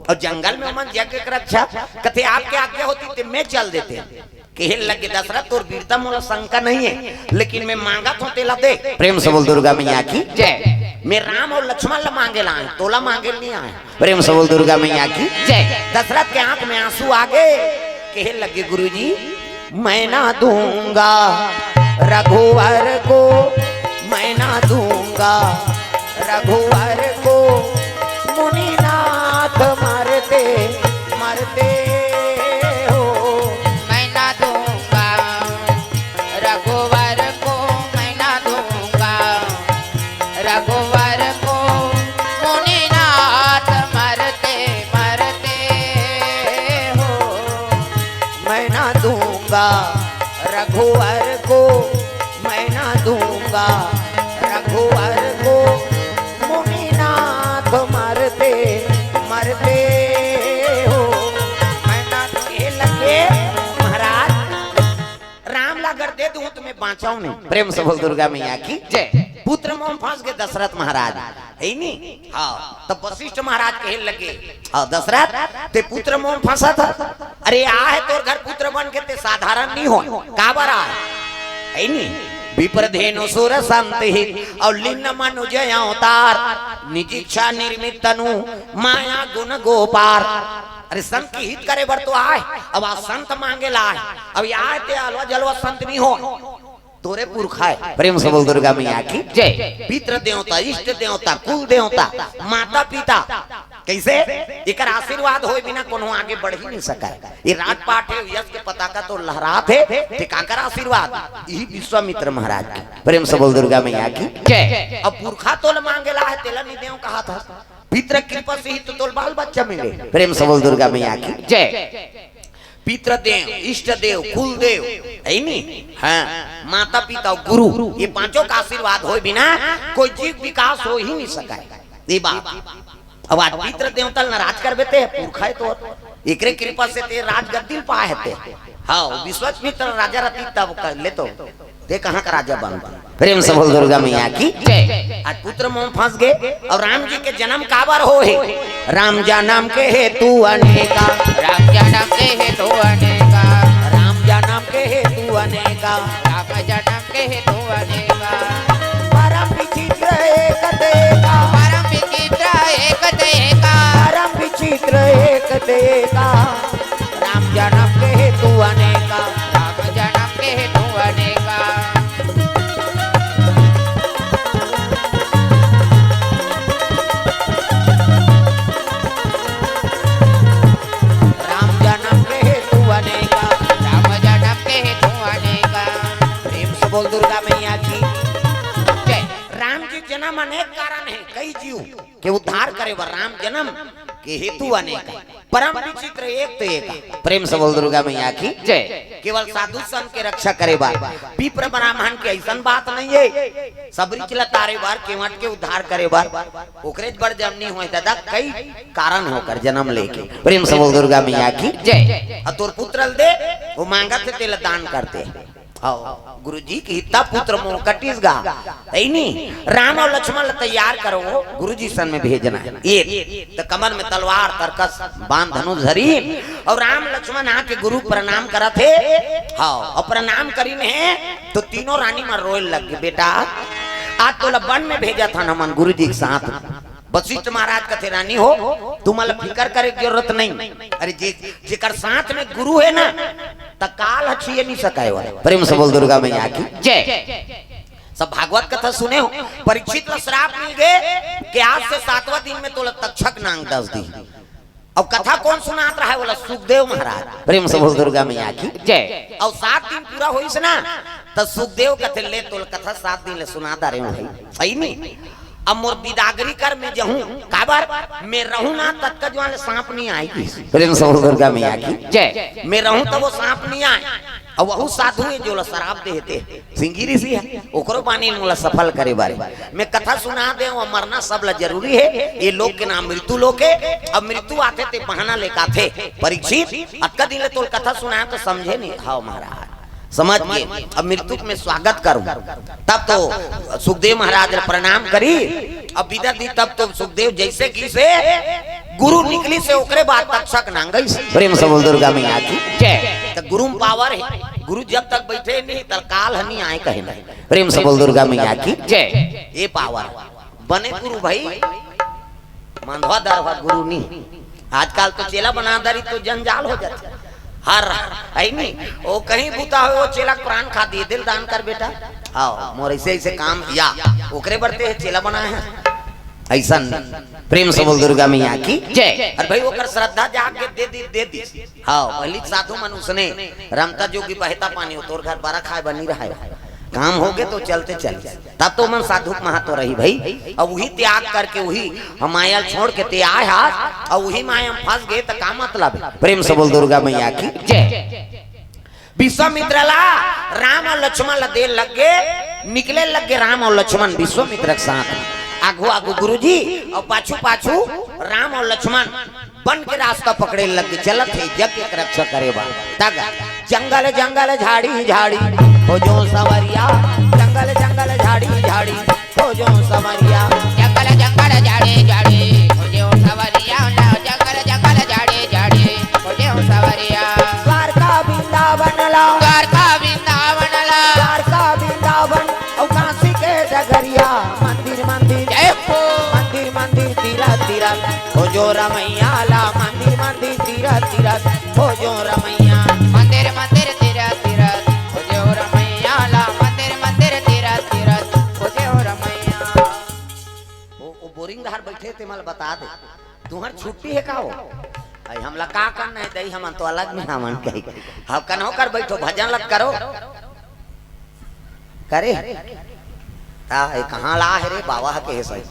अउ जंगल में ओमन यज्ञ के रक्षा करथे, आपके आज्ञा होती त मैं चल देतेंव।" कहे लगे, "दशरथ, तोर वीरता मोला शंका नहीं हे, लेकिन मैं मांगत हँव, तेला दे।" प्रेम से बोल दुर्गा मैया की जय। मैं राम अउ लक्ष्मण ला मांगे ला आए हँव, तोला मांगे नहीं आए हँव। प्रेम से बोल दुर्गा मैया की जय। दशरथ के आंख में आंसू आ गे, कहे लगे, "गुरुजी, मैं ना दूंगा रघुवर को, मैं ना दूंगा रघुवर को, मुनिनाथ मरते मरते हो।" मैं ना दूंगा रघुवर को, मैं ना दूंगा रघुवर को, मुनिनाथ मरते मरते हो। मैं ना दूंगा रघुवर को, मैं ना दूंगा रघुवर को, मुनिनाथ मरते मरते हो। मैं ना, कहे लगे, "महाराज, राम ला अगर दे दूं त मैं बाँचहूं नहीं।" प्रेम से बोल दुर्गा मैया की जय। पुत्र मोह में फंस गे दशरथ महाराज, है नी? हाँ, तब वशिष्ठ महाराज कहे लगे, "हाँ दशरथ, ते पुत्र मोह में फंसत हस? अरे आहे तोर घर पुत्र बन के, ते साधारण नहीं हो, काबर आहे, है नी? विप्र धेनु सुर संत हित, अउ लीन मनुज अवतार। निज इच्छा निर्मित तनु, माया गुण गो पार। अरे, संत के हित करे बर तो आय, अब आज संत मांगे ला आय। अब ये आय ते अलवा जलवा संत नहीं हो, तोरे पुरखा हे। प्रेम से बोल दुर्गा मैया की जय। पितृ देवता, इष्ट देवता, कुल देवता, माता पिता, कइसे? एकर आशीर्वाद होय बिना कोनो आगे बढ़ ही नहीं सकय। ये राजपाट हे, यश के पताका तो लहरात हे, ते काकर आशीर्वाद? यही विश्वामित्र महाराज के। प्रेम से बोल दुर्गा मैया की जय। अब पुरखा तोल मांगे ला हे, तेला नहीं देव कहा था। पितृ कृपा से ही तो तोल बाल बच्चा मिले। प्रेम से बोल दुर्गा मैया की जय। पितृ देव, इष्ट देव, कुल देव, हे नी? हाँ, माता पिता, गुरु, ये पांचों का आशीर्वाद होय बिना कोई जीव विकास हो ही नहीं सकय। ये बात। अब आज पितृ देवता ल नाराज करबे ते, पुरखा हे तोर, एकरे कृपा से ते राजगद्दी ल पाए हे ते। हाँ, विश्वामित्र राजा रहती तब कर ले तो, ते कहाँ का राजा बनता? प्रेम से बोल दुर्गा मैया की जय। आज पुत्र मोह फंस गए। अउ राम जी के जन्म काबर हो हे? राम जन्म के हेतु अनेका। राम जन्म के हेतु अनेका। राम जन्म के हेतु अनेका। राम जन्म के हेतु अनेका। परम विचित्र एक देखा। परम विचित्र एक देखा। परम विचित्र एक देखा। राम जन्म के हेतु अनेका। राम जन्म के हेतु अनेका। राम जन्म के हेतु अनेका। राम जन्म के हेतु अनेका। प्रेम से बोल दुर्गा मैया की जय। राम जी जन्म अनेक कारण हे, कई जीव के उद्धार करे बर राम जन्म के हेतु अनेक हे। परम विचित्र एक तो एक हे। प्रेम से बोल दुर्गा मैया की जय। केवल साधु संत के रक्षा करे बर, विप्र ब्राह्मण के अइसन बात नहीं हे। सबरी चला तारे बर, केवट के उद्धार करे बर, ओकरे बर जन्म नहीं होय दादा, कई कारण हे ओकर जन्म लेके। प्रेम से बोल दुर्गा मैया की जय। अउ तोर पुत्र ल दे, वो मांगत हे तेला दान करते। हाँ, गुरुजी के हित्ता पुत्र मोह कटिस गा। हे नी? राम अउ लक्ष्मण ल तैयार करो, गुरुजी सन में भेजना हे। ये त कमर में तलवार, तरकस, बाण, धनुष धरी, अउ राम लक्ष्मण आके गुरु प्रणाम करत हे। हाँ, अउ प्रणाम करिन हे, तो तीनों रानी मन रोए लग गे, "बेटा, आज तोला वन में भेजत हन हमन गुरुजी के साथ।" वशिष्ठ महाराज कथे, "रानी हो, तुमन ल फिकर करे के जरूरत नहीं। अरे, जे, जेकर साथ में गुरु हे ना, त काल ह छुए नहीं सकय ओला।" प्रेम से बोल दुर्गा मैया की जय। सब भागवत कथा सुने हो, परीक्षित ल श्राप मिल गे कि आज से सातवां दिन में तोला तक्षक नांग दस दी। अब कथा कोन सुनात रहा हे? बोला सुखदेव महाराज। प्रेम से बोल दुर्गा मैया की जय। अब सात दिन पूरा होइस ना, त सुखदेव कथे, "ले तोला कथा सात दिन ले सुना डारे हंव भाई, सही नहीं? अब मोर बिदागरी कर, मैं जहूं, काबर मैं रहूं ना, ततका जुवार ले सांप नहीं आय।" प्रेम से बोल दुर्गा मैया की जय। मैं रहूं त वो सांप नहीं आय। अब वहू साधु हे जो ला श्राप दे हे ते सिंगी ऋषि हे, ओकरो बानी मोला सफल करे बारे। मैं कथा सुना देंव, मरना सब ला जरूरी हे। ये लोक के नाम मृत्यु लोक हे। अब मृत्यु आथे ते बहाना लेके आथे। परीक्षित, अतका दिन ले तोला कथा सुनाएंव त समझे नहीं। हव महाराज, समझ गे। अब मृत्यु के मैं स्वागत करूं। तब तो सुखदेव महाराज ला प्रणाम करी, अब बिदा दी। तब तो सुखदेव जइसे कि से गुरु निकलिस हे, ओकरे बाद तक्षक नांगइस। प्रेम से बोल दुर्गा मैया की जय। त गुरु में पावर हे, गुरु जब तक बइठे नहीं, तब काल ह नहीं आय कहे नहीं। प्रेम से बोल दुर्गा मैया की जय। ये पावर बने गुरु भाई, मंधवा दरवा गुरु नहीं। आजकल तो चेला बना दरी तो जंजाल हो जाथे। हर, हे नहीं, वो कहीं बूता होय, वो चेला के प्राण खा दिए, दिल दान कर बेटा। हाँ, मोर अइसे अइसे काम या, ओकरे बर ते चेला बनाए हे। अइसन प्रेम से बोल दुर्गा मैया की जय। अरे भाई, ओकर श्रद्धा जाग के दे दी, दे दी। हाँ, पहली साधु मन उसने रमता जोगी बहता पानी हो, तोर घर बरा खाए बनी रहा हे। काम हो गे तो चलते चल, तब तो मन साधु के महत्व रही भाई। अब वही त्याग करके वही हम माया ल छोड़ के ते आए हा, अब वही माया में फंस गे त का मतलब हे? प्रेम से बोल दुर्गा मैया की जय। विश्वामित्र ला राम अउ लक्ष्मण ला दे लग गे, निकले लग गे राम अउ लक्ष्मण विश्वामित्र के साथ। आगू आगू गुरुजी अउ पाछू पाछू राम अउ लक्ष्मण वन के रास्ता पकड़े लग गे, चलत हे यज्ञ के रक्षा करे बर। तग जंगल जंगल झाड़ी झाड़ी खोजो संवरिया, जंगल जंगल झाड़ी झाड़ी खोजो संवरिया। जंगल जंगल झाड़ी झाड़ी खोजो संवरिया, जंगल जंगल झाड़ी झाड़ी खोजो संवरिया। द्वारका वृंदावन ला, द्वारका वृंदावन ला, द्वारका वृंदावन ओ रमैया ला मंदिर मंदिर तीरथ तीरथ खोजो रमैया। मंदिर मंदिर तीरथ तीरथ खोजो रमैया ला मंदिर मंदिर तीरथ तीरथ खोजो रमैया। वो, वो बोरिंग धार बैठे ते मला बता दे, तुम्हार छुट्टी है का हो? अई हमला का करना है दई, हमन तो अलग में हमन कही। हम कन्हो कर बैठो, भजन लग करो। करे? ता ए कहाँ ला है रे बाबा के है सही।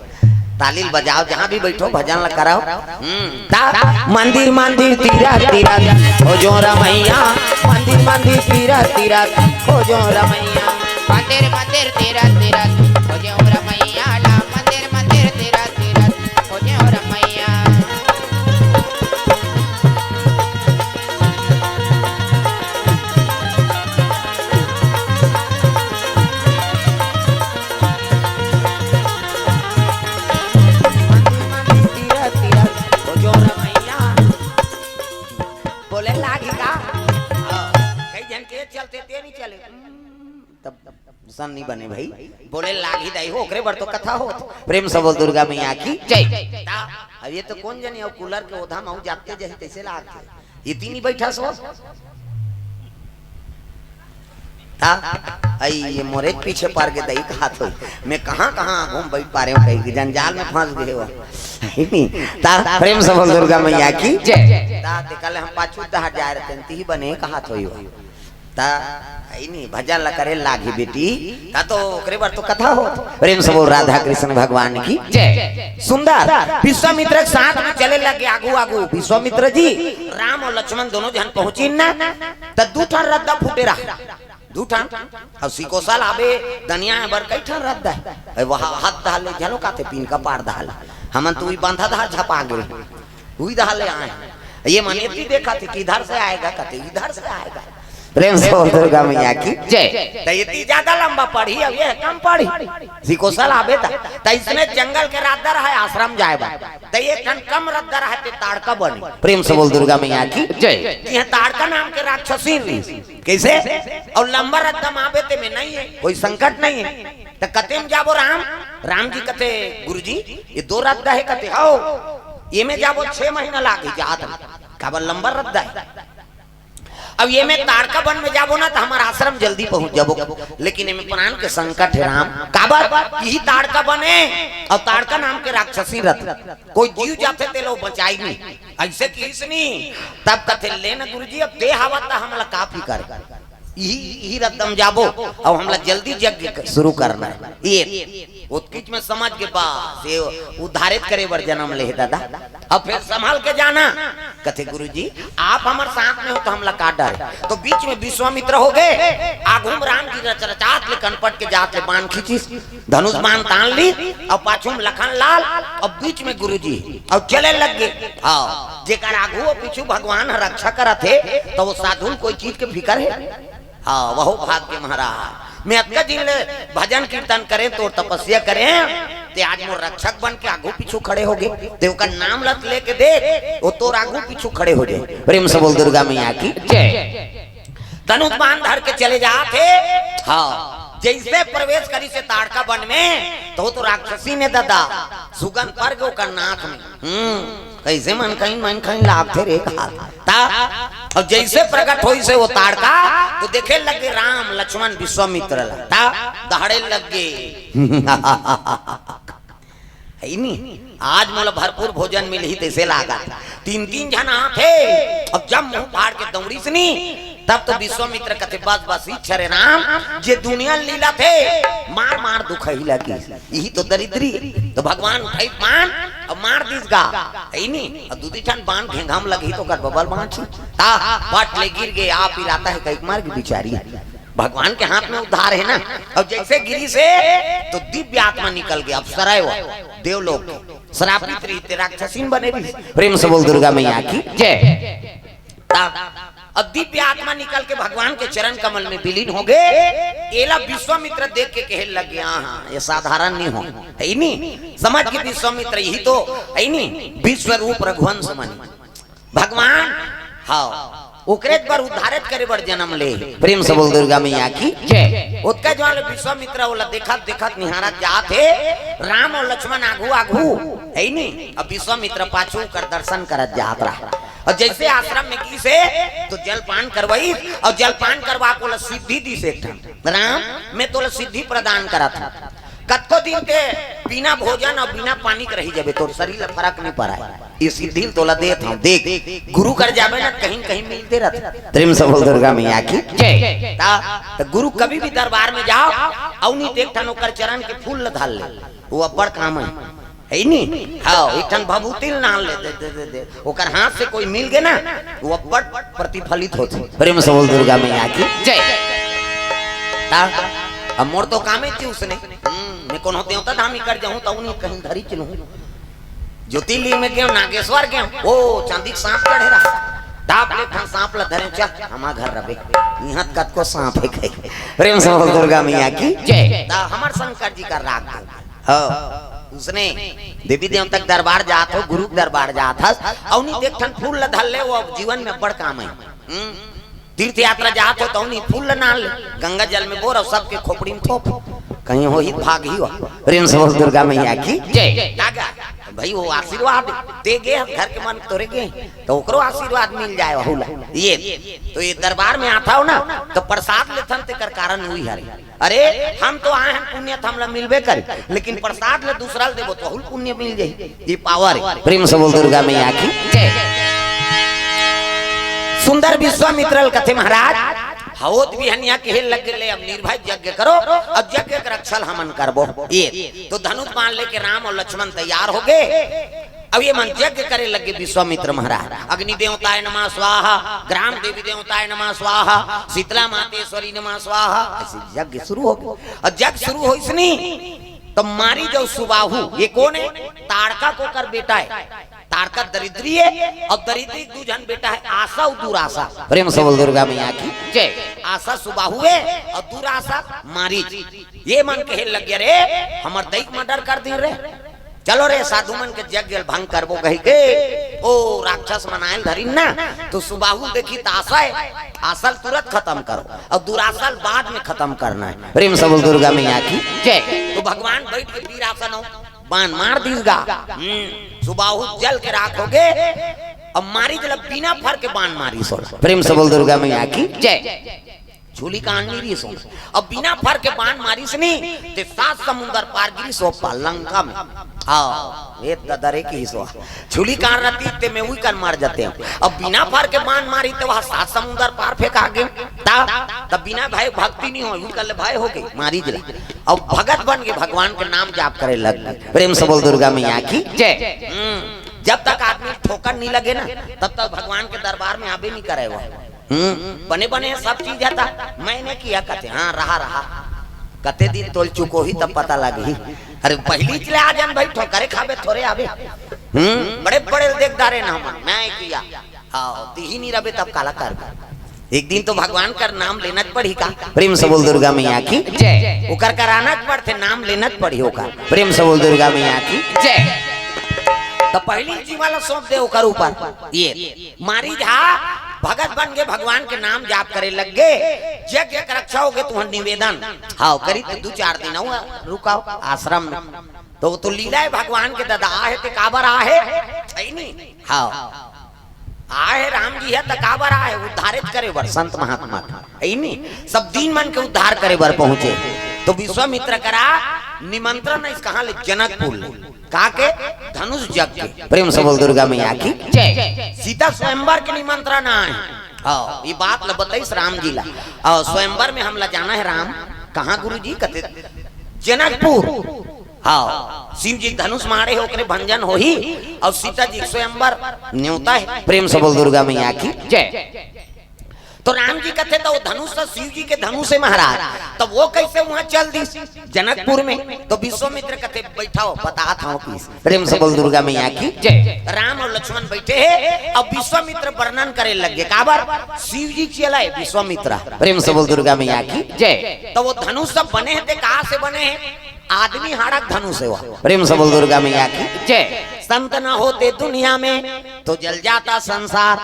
ताली ल बजाओ, जहाँ भी बैठो भजन ल कराओ। हम्म, ता मंदिर मंदिर तीरथ तीरथ खोजो रमैया, मंदिर मंदिर तीरथ तीरथ खोजो रमैया। मंदिर मंदिर तीरथ तीरथ खोजो रमैया ला, मंदिर मंदिर तीरथ तीरथ खोजो रमैया। बोले लागी का? हाँ, कई झन के चलते ते नहीं चले। तब सन नहीं बने भाई, बोले लागी दाई हो, ओकरे बर तो कथा हो। प्रेम से बोल दुर्गा मैया की जय। ता, अब ये तो कोन जनी अउ कूलर के ओधा में अउ जाते जही तैसे लागथे। ये तीन ही बैठा सो। ता, अई ये मोरे पीछे पार के दई कहात होई। मैं कहाँ कहाँ घूम बैठ पा रहे हूँ, कहीं के जंजाल में फंस गए हो। है नी? ता, प्रेम से बोल दुर्गा मैया की जय। ता, देखा ले हम पाछू दहा जा रहे थे, ती ही बने कहात होई हो। ता, है नी, भजन ला करे लागी बेटी, ता तो ओकरे बर तो कथा हो। प्रेम से बोल राधा कृष्ण भगवान की जय। सुंदर विश्वामित्र के साथ में चले लगे आगू आगू। विश्वामित्र जी, राम और लक्ष्मण दोनों जन पहुंची ना, त दू ठन रद्दा फूटे रहा। दू ठन। अब सिकोसल आबे, दनिया बर कई ठन रद्दा है। ए, वहाँ हाथ दहा ले, झलो काथे पीन का पार दहा ले। हमन तो ई बांधा दहा झपा गे। उही दहा ले आए हैं। ये मन एती देखा थे, किधर से आएगा, कहते इधर से आएगा। प्रेम से बोल दुर्गा मैया की जय। तो ये ती ज्यादा लंबा पढ़ी, अब ये कम पढ़ी। सिकोसल आबे ता, तो इसने जंगल के रद्दा रहा है, आश्रम जाए बा। तो ये ठन कम रद्दा रहा थे, ताड़का बने। प्रेम से बोल दुर्गा मैया की जय। ये ताड़का नाम के राक्षसी रही। कैसे? और लंबा रद्दा में आबे ते में नहीं है, कोई संकट नहीं है। तो कते में जाबो राम? राम जी कथे, "गुरुजी, ये दो रद्दा है।" कथे, "हव।" "ये में जाबो छह महीना लागी जात में।" काबर लंबा रद्दा है। अब ये में ताड़का बन में जाबो ना तो हमारा आश्रम जल्दी पहुंच जाबो, लेकिन ये में प्राण के संकट है राम। काबर? यही ताड़का बने और ताड़का नाम के राक्षसी रथ, कोई जीव जाथे ते लो बचाई नहीं। ऐसे किस नहीं। तब कथे, "ले न गुरुजी, अब ते हवा ता हमला का फिकर।" यही, यही रद्दा में जाबो, अब हमला जल्दी यज्ञ क-, शुरू करना है। ये ओतकीच में समझ के बस, ये उद्धारित करे बर जन्म ले हे दादा। अब फिर संभाल के जाना। कथे, "गुरुजी, आप हमर साथ में हो तो हमला का डर है?" तो बीच में विश्वामित्र हो गए, आगू में राम जी रच रचात ले कनपट के जात ले बाण खींचिस, धनुष बाण तान ली, और पाछू में लखन लाल, और बीच में गुरुजी, और चले लग गए। हाँ, जेकर आगू और पीछू भगवान ह रक्षा करत हे, तो वो साधु ल कोई चीज के फिकर है? हाँ, वहो भाग्य महाराज। मैं अतका दिन ले भजन कीर्तन करें, तोर तपस्या करें, ते आज मोर रक्षक बन के आगू पीछू खड़े हो गए, ते ओकर नाम लत लेके देख, वो तोर आगू पीछू खड़े हो जाए। प्रेम से बोल दुर्गा मैया की जय। धनुष बाण धर के चले जात हे। हाँ, जैसे प्रवेश करिस हे ताड़का बन में, तो वो तो राक्षसी ने दादा सुगंध पर गो ओकर नाक में। हम्म, कैसे मन कहीं, मन कहीं लागथे रे कहा। ता, अब जैसे प्रकट होइस हे वो ताड़का, तो देखे लगे राम, लक्ष्मण, विश्वामित्र ला। ता, दहाड़े लगे। है नी? आज मोला भरपूर भोजन मिलही तैसे लागत। तीन तीन झन आथे, अब जब मुंह फाड़ के दौड़िस नी, तब तो विश्वामित्र कथे, "बस, बस, इच्छा रे राम, जे दुनिया लीला थे, मार, मार दुखही लगी। यही तो दरिद्री।" तो भगवान उठाई बाण, अब मार दिस गा। है नी? अब दूधी ठन बाण घेंघा में लगही तो कर बबल बांची। ता, पट ले गिर गए, आप ही रहता है, कई मार की बिचारी। भगवान के हाथ में उद्धार है ना। और जैसे गिरी से तो दिव्य आत्मा निकल गया, अप्सरा है वो, देवलोक की। श्रापित रही, ते राक्षसीन बने रही। प्रेम से बोल दुर्गा मैया की जय। ता-, अब दिव्य आत्मा निकल के भगवान के चरण कमल में विलीन हो गए। एला विश्वामित्र देख के कहे लग गया, "हाँ, ये साधारण नहीं हो, है ही नहीं।" समझ के विश्वामित्र, यही तो है ही नहीं, विश्व रूप रघुवंश मणि। भगवान, हाँ, ओकरे बर उद्धारित करे बर जन्म ले। प्रेम से बोल दुर्गा मैया की। जय। ओतका जवान ले विश्वामित्र ओला देखत देखत निहारत जात हे। राम अउ लक्ष्मण आघू आघू, हे नी? अब विश्वामित्र पाछू कर दर्शन करत जात रहा। अउ जइसे आश्रम में गिस हे तो जलपान करवाइस अउ जलपान करवा के ओला सिद्धि दिस एक ठन। राम, मैं तोला सिद्धि प्रदान करत हूँ। कतको दिन ते बिना भोजन अउ बिना पानी के रहि जाबे, तोर शरीर ला फरक नइ परय। ये सिद्धि ल तोला देत हंव, देख, गुरु कर जाबे ना, कहीं न कहीं मिलते रहिथे। प्रेम से बोल दुर्गा मैया की। जय। त, त गुरु कभी भी दरबार में जाव, अउ नहीं त एक ठन ओकर चरण के फूल ल धर ले, वो अब्बड़ काम हे, हे नी? हाँ, एक ठन भभूति ल नान ले, दे, दे, दे, दे। ओकर हाथ से कोई मिल गे ना, वो अब्बड़ प्रतिफलित होथे। प्रेम से बोल दुर्गा मैया की। जय। त, अब मोर तो कामे थी उसने, हम्म, मैं कोनो देवता धाम ही कर जाऊं, त उन्हीं कहीं धरी चलूं। ज्योतिर्लिंग में गेंव, नागेश्वर गेंव, ओ चांदी के सांप चढ़े रहा। डाब ले ठन सांप ला धरे, चल, हमार घर रबे। इहाँ त कतको सांप हे कहे। प्रेम से बोल दुर्गा मैया की। जय। त हमर शंकर जी कर राख दे। हाँ, उसने देवी देवता के दरबार जात हो, गुरु के दरबार जात हस, अउ नहीं त एक ठन फूल ला धर ले, वो जीवन में बड़ काम हे। हम्म। तीर्थ यात्रा जात हो त उन्हीं फूल ला नान ले, गंगा जल में बोर अउ सबके खोपड़ी में थोप, कहीं होही भागही हो। प्रेम से बोल दुर्गा मैया की। जय। का गा? भाई वो आशीर्वाद दे गे, घर के मन तोरे गे, त ओकरो आशीर्वाद मिल जाय वहू ला। ये, त ये दरबार में आथव ना, त प्रसाद लेथन, तेकर कारण उही हरे। अरे, हम तो आए हन पुण्य त हमला मिलबे करे, लेकिन प्रसाद ले दूसरा ल देबो त वहू ल पुण्य मिल जाही। ये power हे। प्रेम से बोल दुर्गा मैया की। जय। सुंदर विश्वामित्र ल कथे महाराज, होत बिहनिया कहे लग ले, अब निर्भय यज्ञ करो अउ यज्ञ के रक्षा ल हमन करबो। ये तो धनुष बाण लेके राम अउ लक्ष्मण तैयार हो गे। अब ये मन यज्ञ करे लग गे विश्वामित्र महाराज, अग्नि देवताय नमः स्वाहा, ग्राम देवी देवताय नमः स्वाहा, शीतला मातेश्वरी नमः स्वाहा, अइसे यज्ञ शुरू हो गे। अउ यज्ञ शुरू होइस नी, त मारीच अउ सुबाहु, ये कोन हे? ताड़का के ओकर बेटा हे। ताड़का दरिद्री हे अउ दरिद्री के दू झन बेटा हे, आशा अउ दुराशा। प्रेम से बोल दुर्गा मैया की। जय। आशा सुबाहु हे अउ दुराशा मारीच। ये मन कहे लग गे, "रे, हमर दई के murder कर दिन रे, चलो रे, साधु मन के यज्ञ ल भंग करबो," कहिके ओ राक्षस मन आय ल धरिन ना, त सुबाहु देखिस त आशा हे, आशा ल तुरंत खतम करो अउ दुराशा ल बाद में खतम करना हे। प्रेम से बोल दुर्गा मैया की। जय। त भगवान बइठ के वीर आसन अउ बाण मार दिस गा। हम्म, सुबाहु जल के राख हो गे। अब मारीच ला बिना फर के बाण मारिस ओला। प्रेम से बोल दुर्गा मैया की। जय। छूली कान नइ रिहिस ओला। अब बिना फर के बाण मारिस नी, ते सात समुंदर पार गिरिस ओ पार लंका में। हाँ, ये ददरे की सो। छूली कान रहती ते मैं उही कन मर जातेंव। अब बिना फर के बाण मारिस ते वहाँ सात समुंदर पार फेंका गे। ता, तब बिना भय भक्ति नइ होय, उही कन ले भय हो गे, मारीच ला। अब भगत बन गे, भगवान के नाम जाप करे लग गे। प्रेम से बोल दुर्गा मैया की। जय। हम्म, जब तक आदमी ठोकर नइ लगे ना, तब तक भगवान के दरबार में आबे नइ करे वो। हम्म, बने बने सब चीज हे ता, मैंने किया कथे, हाँ, रहा, रहा। कते दिन तोल चुकोही तब पता लगही। अरे पहिलीच ले आ जान भाई, ठोकरे खाबे थोरे आबे। हम्म, बड़े बड़े ल देख डारेन हमन, मैं किया। हाँ, तिही नइ रबे तब काला करबे। एक दिन तो भगवान कर नाम लेना च पड़ही का। प्रेम से बोल दुर्गा मैया की। जय। ओकर कराना च पड़थे, नाम लेना च पड़ही ओकर। प्रेम से बोल दुर्गा मैया की। जय। त पहिली जीवा ला सौंप दे ओकर ऊपर। ये मारीच हा भगत बन गे, भगवान के नाम जाप करे लग गे, यज्ञ के रक्षा हो गे तुहर निवेदन। हाँ, करी त दू चार दिन अउ रुकाव आश्रम में। त वो तो लीला हे भगवान के, ददा आहे ते काबर आहे, हे नी? हाँ, आहे राम जी हे त काबर आहे, उद्धारित करे बर संत महात्मा के, हे नी? सब दीन मन के उद्धार करे बर पहुंचे। त विश्वामित्र करा निमंत्रण हे, कहाँ ले? जनकपुर ले। का के? धनुष यज्ञ के। प्रेम से बोल दुर्गा मैया की। जय। सीता स्वयंवर के निमंत्रण आए। हाँ, ये बात ल बताइस राम जी ला। अउ स्वयंवर में हमला जाना हे राम। कहाँ गुरुजी? कथे जनकपुर। हाँ, शिव जी धनुष मारे हे, ओकरे भंजन होही। अउ सीता जी के स्वयंवर नेवता हे। प्रेम से बोल दुर्गा मैया की। जय। त राम जी कथे, त वो धनुष त शिव जी के धनुष हे महाराज, त वो कइसे उहाँ चल दिस जनकपुर में? त विश्वामित्र कथे, बइठव, बतात हंव किस। प्रेम से बोल दुर्गा मैया की। जय। राम अउ लक्ष्मण बइठे हे, अब विश्वामित्र वर्णन करे लग गे, काबर? शिव जी चेला हे विश्वामित्र। प्रेम से बोल दुर्गा मैया की। जय। त वो धनुष सब बने हे ते कहाँ से बने हे? आदमी हाड़ा के धनुष हे वो। प्रेम से बोल दुर्गा मैया की। जय। संत न होते दुनिया में तो जल जाता संसार।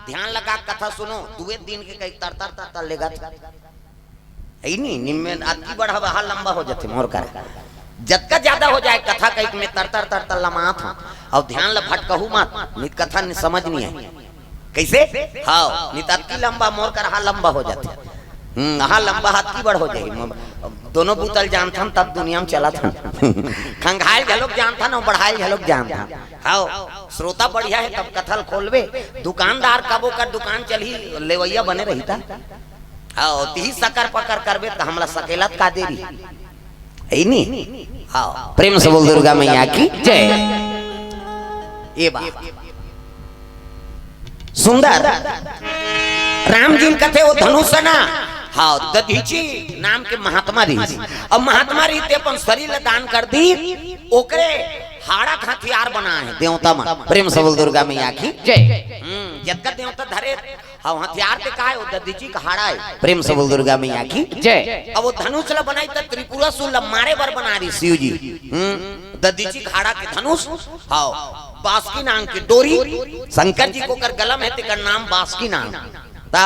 ध्यान लगा कथा सुनो, दुए दिन के कई तर तर तर तर लेगा। है नी, निम्मे अतकी बढ़ा हा लंबा हो जाथे मोर कर। जतका ज्यादा हो जाए कथा कई में तर तर तर तर लमात हो। अउ ध्यान ल भटकहू मत, नित कथा नि समझ नहीं है। कैसे? हाँ, नित अतकी लंबा मोर कर हा लंबा हो जाथे। हम्म, हा लंबा हा अतकी बड़ हो जाही। म-, दोनों बुतल जानथन तब दुनिया में चलत हन। खंगाइल घलोक जानथन अउ बढ़ाइल घलोक जानथन। हाँ, श्रोता बढ़िया है तब कथा ल खोलबे। दुकानदार कब ओकर दुकान चलही, लेवैया बने रही ता। हाँ, तिही सकर पकर करबे त हमला सकेलत का देरी। है नी? हाँ, प्रेम से बोल दुर्गा मैया की जय। ये बात सुंदर। राम जी कथे वो धनुष ना, हाँ, दधीची नाम के महात्मा रहिस। अब महात्मा रहिस ते अपन शरीर ला दान कर दी, ओकरे हाड़ा के हथियार बनाए हे देवता मन। प्रेम से बोल दुर्गा मैया की जय। हम्म, जतका देवता धरे, हाँ, हथियार ते का हे, वो दधीची के हाड़ा हे। प्रेम से बोल दुर्गा मैया की जय। अब वो धनुष ला बनाई त त्रिपुरासुर ला मारे बर बना रहिस शिव जी। हम्म, दधीची के हाड़ा के धनुष, हाँ, बासुकी नांग के डोरी, शंकर जी के ओकर गला में हे, तेकर नाम बासुकी नांग। ता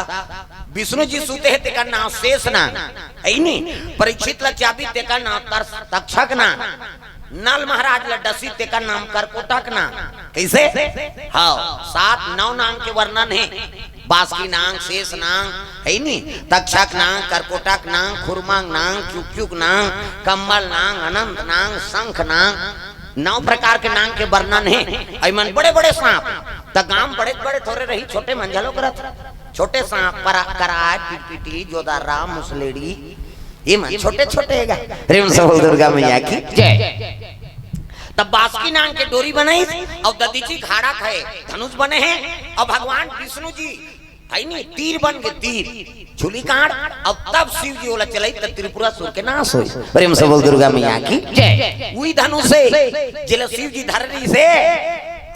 विष्णु जी सुते हे, तेकर नाम शेष नांग। है नी? परीक्षित ला चाबी, तेकर नाम तर-, तक्षक नांग। नल महाराज ला डसी, तेकर नाम करकोटक नांग। कैसे? हाँ, सात नौ नांग के वर्णन हे। बासुकी नांग, शेष नांग, है नी? तक्षक नांग, करकोटक नांग, खुरमांग नांग, चुकचुक नांग, कम्बल नांग, अनंत नांग, शंख नांग, नौ प्रकार के नांग के वर्णन हे। अइ मन बड़े-बड़े सांप, त गांव बड़े-बड़े थोरे रही, छोटे मन घलोक रथ। छोटे सांप, परा-, कराय, पिटपिटी, जोदारा, मुसलेड़ी, ये मन छोटे-छोटे हे गा। प्रेम से बोल दुर्गा मैया की जय। तब बासुकी नांग के डोरी बनाइस, अउ दधीची के हाड़ा के धनुष बने हे, अउ भगवान विष्णु जी है नी, तीर बन के तीर, छुली कांड। अब तब शिव जी ओला चलाई त त्रिपुरासुर के नाश होई। प्रेम से बोल दुर्गा मैया की जय। उही धनुष हे जेला शिव जी धर रहिस हे,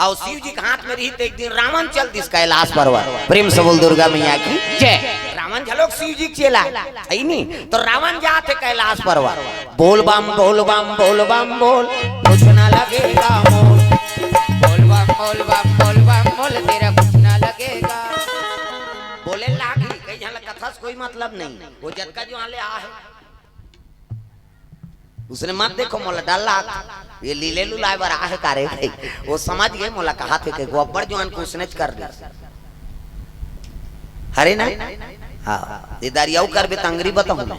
अउ शिव जी के हाथ में रहिस त एक दिन रावण चल दिस कैलाश पर्वत। प्रेम से बोल दुर्गा मैया की जय। रावण घलोक शिव जी के चेला हे, है नी? त रावण जात हे कैलाश पर्वत, बोल बम बोल बम बोल बम बोल, कुछ ना लगेगा मोल। बोल बम बोल बम बोल बम बोल, तेरा कुछ ना लगेगा। बोले लागी, कई झन ला कथा से कोई मतलब नहीं। वो जतका जो आले आ हे, उसने मत देखो मोला डर लाग, ये लीले लुलाए बर आ हे का रे भाई। वो समझ गे मोला कहाथे के, वो अब्बड़ जुआन के उसने कर दे। हरे ना? हाँ, ये दारी अउ करबे त अंगरी बताहूँ मैं।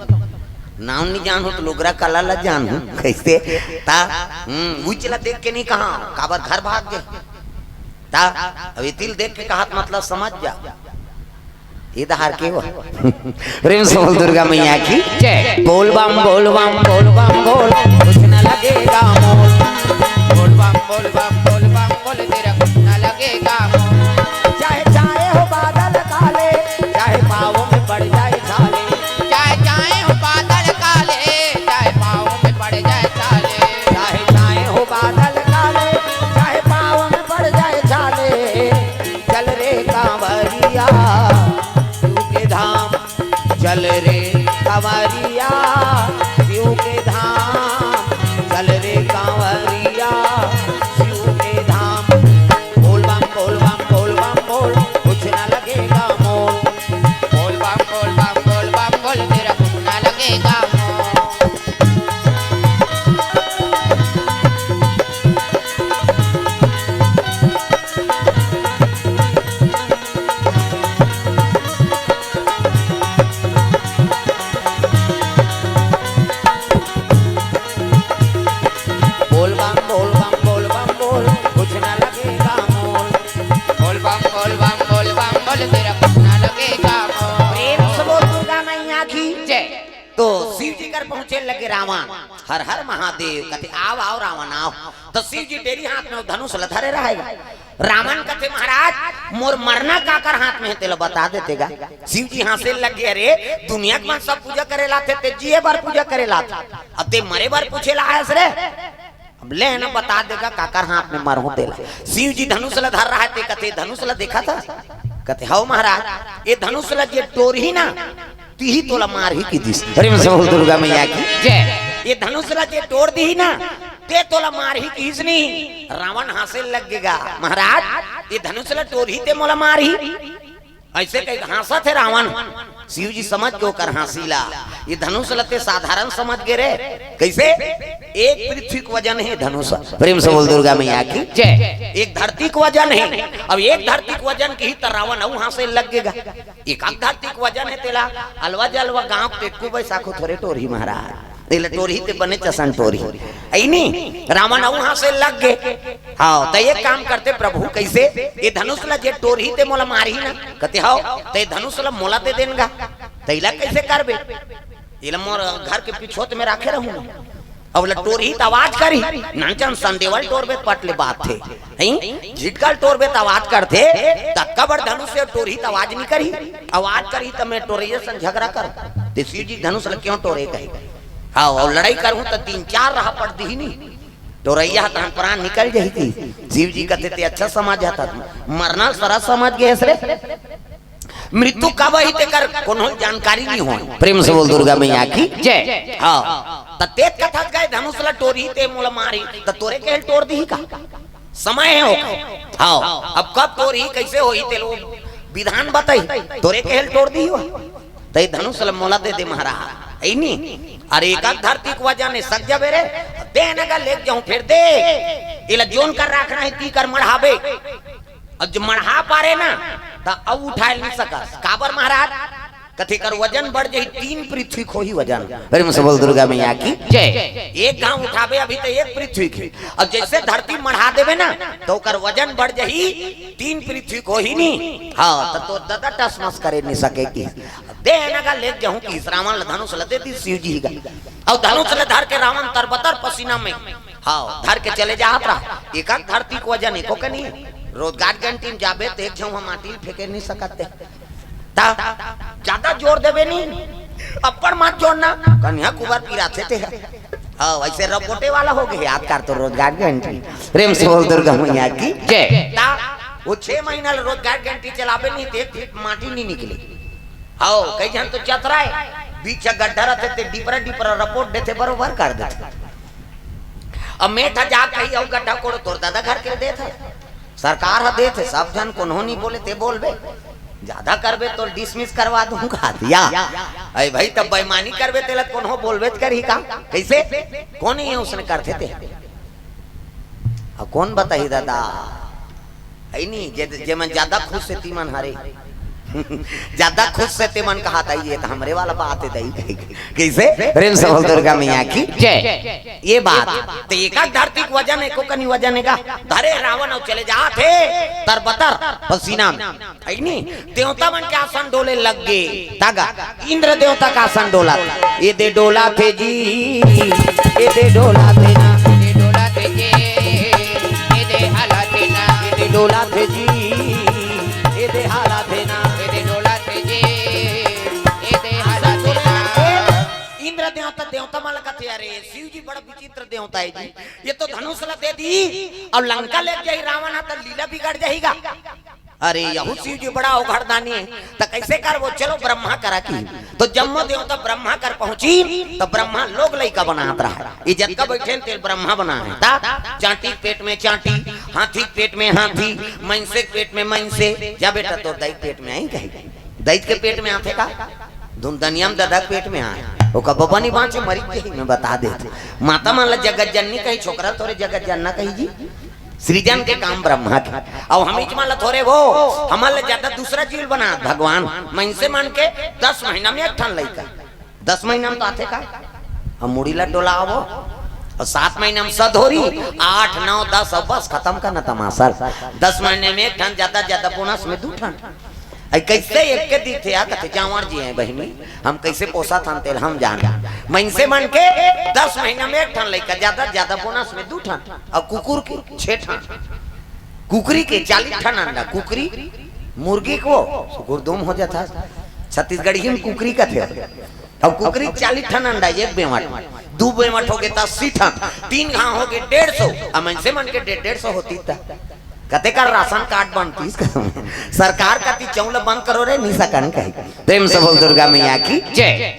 नाम नहीं जानहूँ त लुगरा कला ला जानहूँ। कैसे? ता, हम्म, उचला देख के नहीं कहा, काबर घर भाग गे। ता, अब ये तिल देख के कहा त मतलब समझ जा। ये दहार के हो। प्रेम से बोल दुर्गा मैया की जय। बोल बम बोल बम बोल बम बोल, कुछ न लगेगा मोल। बोल बम बोल बम बोल बम बोल, तेरा कुछ न लगेगा मोल। चाहे छाए हो बादल काले, चाहे पाँव में पड़ जाए छाले। चाहे छाए हो बादल काले, चाहे पाँव में पड़ जाए छाले। चाहे छाए हो बादल काले, चाहे पाँव में पड़ जाए छाले। चल रे कांवरिया शिव के धाम, चल रे कांवरिया शिव के धाम, चल रे कांवरिया शिव के धाम। बोल बम बोल बम बोल बम बोल, कुछ ना लगेगा मोल। बोल बम बोल बम बोल बम बोल, तेरा कुछ ना लगेगा मोल। बोल बम बोल बम बोल बम बोल, कुछ ना लगेगा मोल। बोल बम बोल बम बोल बम बोल, तेरा कुछ ना लगेगा मोल। प्रेम से बोल दुर्गा मैया की जय। तो शिव जी कर पहुंचे लगे रावण, हर हर महादेव कथे, "आव, आव रावण, आव।" तो शिव जी डेरी हाथ में धनुष ल धरे रहेगा। रावण कथे, "महाराज, मोर मरना काकर हाथ में हे, तेला बता देते गा।" शिव जी हंसे लगे, "अरे, दुनिया के मन सब पूजा करे लाथे, ते जिए बर पूजा करे लाथे, अब ते मरे बर पूछे ला आयस रे?" अब ले ना, बता देगा काकर हाथ में मरहूं तेला। शिव जी धनुष ल धर रहा हे, ते कथे, "धनुष ल देखा था?" कथे, "हव महाराज, ये धनुष ल जे टोरही ना, तिही तोला मारही," किहिस। प्रेम से बोल दुर्गा मैया की जय। "ये धनुष ल जे टोर दिही ना, ते तोला मारही किहिस नहीं, रावण हाँसे लग गेगा, महाराज, ये धनुष ला टोरही ते मोला मारही। अइसे कहिके हाँसत हे रावण। शिव जी समझ के ओकर हाँसी ला, ये धनुष ला ते साधारण समझ गे रे। कइसे? एक पृथ्वी के वजन हे धनुष। प्रेम से बोल दुर्गा मैया की। जय। एक धरती के वजन हे, अब एक धरती के वजन किही त रावण अउ हाँसे लग गेगा। एक आध धरती के वजन हे तेला, अलवा जलवा गाँव के टेटकू बैसाखू थोरे टोरही महाराज। तेला टोरही ते बने चसन टोरही। अइनी, रावण अउ हाँसे लग गे। हाँ, त एक काम करते प्रभु, कइसे? ये धनुष ला जे टोरही ते मोला मारही ना, कथे, "हव, त ये धनुष ला मोला दे देन गा।" त एला कइसे करबे? एला मोर घर के पिछोत में राखे रहूँ। अब ला टोरही त आवाज करही, नानचन संदेवल टोरबे त पट ले बात हे। हैं? झिटकल टोरबे त आवाज करथे, त अतका बड़ धनुष हे टोरही त आवाज नहीं करही। आवाज करही त मैं टोरइया सन झगरा कर। ते शिव जी धनुष ला क्यों टोरे कहे? हाँ, अउ लड़ाई करहूँ त तीन चार राह पट दिही नहीं। टोरइया ह तहन प्राण निकल जही थी। शिव जी कथे, "ते अच्छा समझ आता, मरना सरा समझ गे हस रे।" मृत्यु कब ही तेकर कोनो जानकारी नहीं हो। प्रेम से बोल दुर्गा मैया की। जय। हाँ, त ते कथस गा धनुष ला टोरही ते मोला मारही, त तोरे केहेल टोर दिही का? समय हे ओकर। हाँ, अब कब टोरही, कइसे होही, तेला विधान बताही, तोरे केहेल टोर दिही हो। त ये धनुष ला मोला दे दे महाराज, अइनी। अरे एक आध धरती के वजन हे, सक जाबे रे, दे न गा, लेके जाहूँ फेर दे। एला जोन कर राखना हे, ती कर मढ़ाबे। अब जो मढ़ा पारे ना, त अउ उठाए नहीं सकस। काबर महाराज? कथे कर वजन बढ़ जही, तीन पृथ्वी के होही वजन। प्रेम से बोल दुर्गा मैया की। जय। एक घांव उठाबे अभी त एक पृथ्वी के, अब जइसे धरती मढ़ा देबे ना, त ओकर वजन बढ़ जही, तीन पृथ्वी के होही नहीं। हाँ, त तोर ददा टसमस करे नहीं सके किहिस। दे न गा, लेके जाहूँ किहिस, रावण ला धनुष ला दे दिस शिव जी गा। अउ धनुष ला धर के रावण तरबतर पसीना में, हाँ, धर के चले जात रहा। एक आध धरती के वजन एको के नहीं। रोजगार कैंटीन जाबे त एक झउहा माटी ल फेंके नहीं सकत ते। त जादा जोर देबे नहीं, अब्बड़ मत जोर ना, कनिहा कुबर पिराथे ते ह। हाँ, वइसे रपोटे वाला हो गे, याद कर तो रोजगार कैंटीन। प्रेम से बोल दुर्गा मैया की। जय। त ओ छह महीना ले रोजगार कैंटीन चलाबे नहीं त एक फीट माटी नहीं निकले। हाँ, कई झन तो चतराय, बीच गड्ढा रथे ते डिपरा डिपरा रपोट देथे, बरोबर कर देथे। अब मेठ ह जा कही अउ गड्ढा कोड़ो, तोर ददा घर के देथे, सरकार ह देथे, सब झन कोनो नहीं बोले, ते बोलबे, जादा करबे तो डिसमिस करवा दूंगा दिया। अरे भाई, तब बेईमानी करबे तेला कोनो बोलबे त करही का? कइसे? कोन हे उसने करथे ते? अब कोन बताही ददा? अइनी, जे, जे मन जादा खुश हे, ती मन हरे। जादा खुश हे, ते मन कहा, "दाई, ये त हमरे वाला बात हे, दाई।" कइसे? प्रेम से बोल दुर्गा मैया की। जय। ये बात। त एक आध धरती के वजन हे, एको कनी वजन हे का? धरे रावण अउ चले जात हे, तरबतर, पसीना में। अइनी, देवता मन के आसन डोले लग गे। त गा, इंद्र देवता के आसन डोलत। ए दे डोलत हे जी, ए दे डोलत हे ना। ए दे डोलत हे जी, ए दे हालत हे ना। ए दे डोलत हे जी, ए दे हालत हे ना। ए दे डोलत हे जी, ए दे हालत हे ना। इंद्र देवता, देवता मन ला कथे, "अरे, शिव जी बड़ा विचित्र देवता हे जी, ये तो धनुष ला दे दिस, अब लंका लेके जाही रावण ह, त लीला बिगड़ जाही गा।" अरे, यहू शिव जी बड़ा अवघड़दानी हे, त कइसे करबो? चलो ब्रह्मा करा किहिन। त जम्मो देवता ब्रह्मा कर पहुंचिन, त ब्रह्मा लोग लइका बनात रहय। ये जतका बइठे हे, तेला ब्रह्मा बनाय हे। त चांटी के पेट में चांटी, हाथी के पेट में हाथी, मइनसे के पेट में मइनसे। जा बेटा, तोर दाई के पेट में आही कही। दाई के पेट में आथे का? धुंधनिया म ददा के पेट में आय। ओकर बबा नहीं बांचे, मरी जाही, मैं बता देत हंव। माता मन ला जगत जननी कही, छोकरा ल थोरे जगत जनना कही जी। सृजन के काम ब्रह्मा के। अउ हमीच मन ला थोरे वो, हमन ला जादा दूसरा जीव बनात भगवान। मइनसे मन के दस महीना में एक ठन लइका। दस महीना में तो आथे का? हम मुड़ी ला डोलावो। अउ सात महीना में सधोरी, आठ, नौ, दस, अउ बस खतम करना तमाशा। दस महीना में एक ठन, जादा, जादा बोनस में दू ठन। अई कइसे एक के दिथे आ, कथे जांवर जी हे बहिनी, हम कइसे पोसत हन तेला हम जान। मइनसे मन के दस महीना में एक ठन लइका, जादा, जादा बोनस में दू ठन, अउ कुकुर के छे ठन, कुकरी के चालीस ठन अंडा, कुकरी, मुर्गी के वो गुरदुम हो जात हे। छत्तीसगढ़ी में कुकरी कथे। अउ कुकरी चालीस ठन अंडा, एक बेंवट, दू बेंवट हो गे त अस्सी ठन, तीन घांव हो गे डेढ़ सौ, अउ मइनसे मन के डेढ़, डेढ़ सौ होतिस त कतेक राशन कार्ड बनतिस? सरकार कति चौं ल बंद करो रे, नइ सकन कहि। प्रेम से बोल दुर्गा मैया की जय।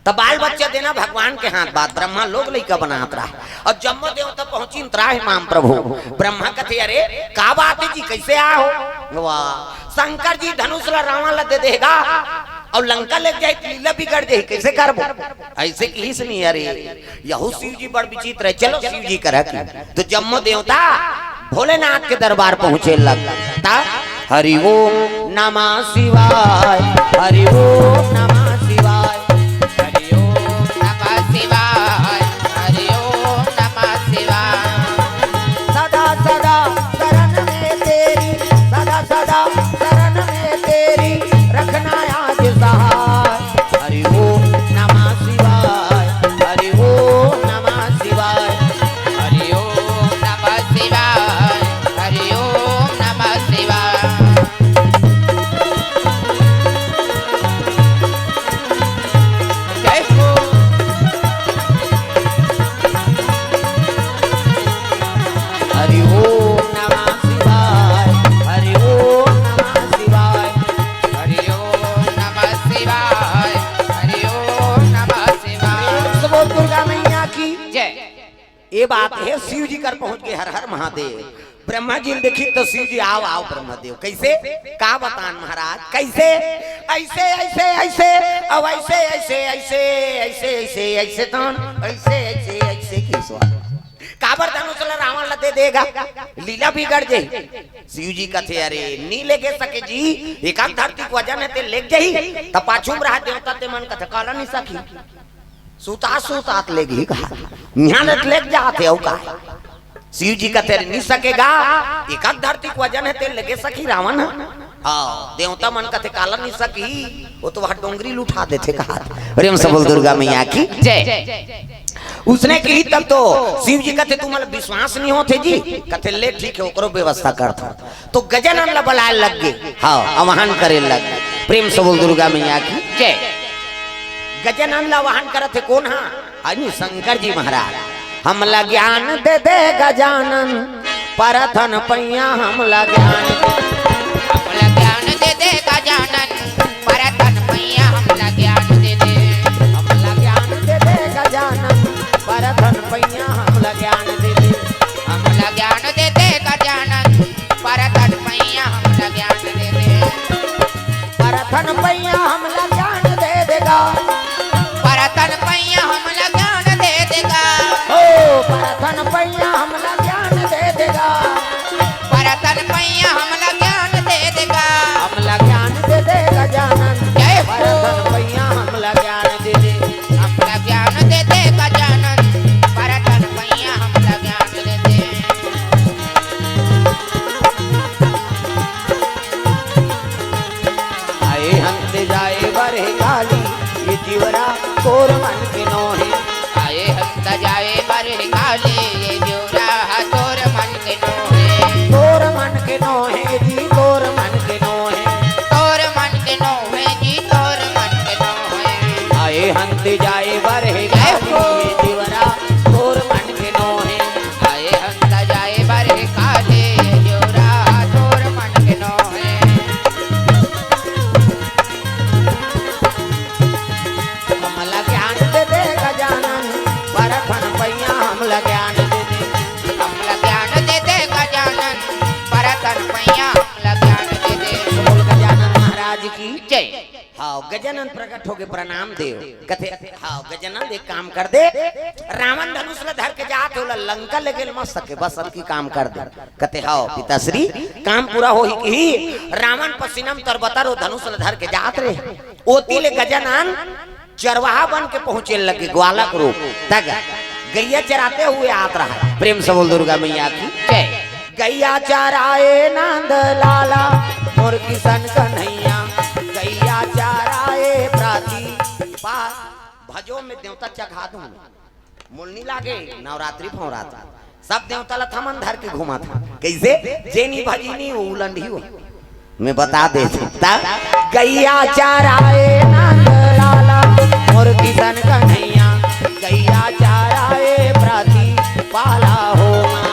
त बाल बच्चा देना भगवान के हाथ बात, ब्रह्मा लोग लइका बनात रहय। अउ जम्मो देवता पहुंचिन त्राहि माम प्रभु। ब्रह्मा कथे, "अरे, का बात हे जी, कइसे आय हो?" वाह, शंकर जी धनुष ला रावण ला दे देगा अउ लंका लेग जाही त लीला बिगड़ जाही, कइसे करबो? अइसे किहिस नहीं, अरे, यहू शिव जी बड़ विचित्र हे, चलो शिव जी करा की। त जम्मो देवता भोलेनाथ के दरबार पहुंचे लग। त हरि ओम नमः शिवाय, हरि ओम नमः शिवाय। हरि ओम नमः शिवाय, हरि ओम नमः शिवाय। सदा सदा शरण में तेरी, सदा सदा शरण में तेरी, रखना याद सहाय। हरि ओम नमः शिवाय, हरि ओम नमः शिवाय। हरि ओम नमः शिवाय, हरि ओम नमः शिवाय। जय हो। हरि ओम नमः शिवाय, हरि ओम नमः शिवाय। हरि ओम नमः शिवाय, हरि ओम नमः शिवाय। प्रेम से बोल दुर्गा मैया की जय। ए बात हे, शिव जी कर पहुंच गे, हर हर महादेव। ब्रह्मा जी ल देखिस त शिव जी, "आव, आव ब्रह्मदेव।" कइसे? का बतान महाराज, कइसे? अइसे, अइसे, अइसे, अउ अइसे, अइसे, अइसे, अइसे, अइसे, अइसे, तन, अइसे, अइसे, अइसे किहिस। काबर धनुष ला रावण ला दे देगा? लीला बिगड़ जाही। शिव जी कथे, "अरे, नी लेगे सके जी, एकाक धरती के वजन हे, ते लेग जाही, त पाछू म रहा देवता ते मन कथे, काला नी सकही।" सुतात सुतात लेगही कहा, इहाँ ले लेग जात हे, अउ का? शिव जी कथे, "नी सकेगा, एकाक धरती के वजन हे, ते लेगे सकही रावण ह?" हाँ, देवता मन कथे, "काला नी सकही, ओ तो वह डोंगरी ल उठा देथे," कहा। प्रेम से बोल दुर्गा मैया की जय। उसने किहिस तब तो शिव जी कथे, "तुमन ला विश्वास नी होथे जी?" कथे, "ले ठीक हे, ओकरो व्यवस्था करथंव।" त गजानन ला बलाय लग गे, हाँ, आवाहन करे लग गे। प्रेम से बोल दुर्गा मैया की जय। गजानन ला आवाहन करत हे कोन हा? अरे शंकर जी महाराज। "हमला ज्ञान दे दे गजानन, परथन पैया हमला ज्ञान।" हमला ज्ञान दे दे गजानन, परथन पैया हमला ज्ञान दे दे। हमला ज्ञान दे दे गजानन, परथन पैया हमला ज्ञान दे दे। हमला ज्ञान दे दे गजानन, परथन पैया हमला ज्ञान दे दे। परथन पैया हमला ज्ञान दे देगा। परथन पैया हमला ज्ञान दे देगा। ओ, परथन पैया हमला ज्ञान दे देगा। परथन पैया हमला ज्ञान दे देगा। हमला ज्ञान दे दे गजानन। जय हो। परथन पैया हमला ज्ञान दे दे। हमला ज्ञान दे दे गजानन। परथन पैया हमला ज्ञान दे दे। आए हंत जाए बर हे काली, ये जिवरा तोर मन के नोहे। आए हंत जाए बर हे काली, ये जिवरा तोर मन के नोहे। तोर मन के नोहे जी, तोर मन के नोहे। तोर मन के नोहे जी, तोर मन के नोहे। आए हंत जाए बर हे काली, ये जिवरा तोर मन के नोहे। आए हंत जाए बर हे काली, ये जिवरा तोर मन के नोहे। हमला ज्ञान दे दे गजानन, परथन पैया हमला ज्ञान दे दे। हमला ज्ञान दे दे गजानन, परथन पैया हमला ज्ञान दे दे। बोल गजानन महाराज की जय। हाँ, गजानन प्रकट होगे, प्रणाम देव। कथे, हाँ, गजानन एक काम कर दे, रावण धनुष ला धर के जात हे, ओला लंका ले गेल मत सके, बस अतकी काम कर दे। कथे, "हव पिताश्री, काम पूरा होही।" किही रावण पसीना म तरबतर ओ धनुष ल धर के जात रे। ओती ले गजानन चरवाहा बन के पहुंचे लगे, ग्वालक रूप। तग गैया चराते हुए आत रहा। प्रेम से बोल दुर्गा मैया की जय। गैया चराए नंद लाला, मोर किशन कन्हैया। गैया चराए प्राची पा-, भजो में देवता चघा दूं। मोल नी लागे, नवरात्रि फौरात। सब देवता ल थमन धर के घुमात हे। कइसे? जेनी भजिनी उलंडी हो। मैं बता देथंव। त गैया चराए नंद लाला, मोर किशन कन्हैया। गैया चराए प्राची पाला हो माँ।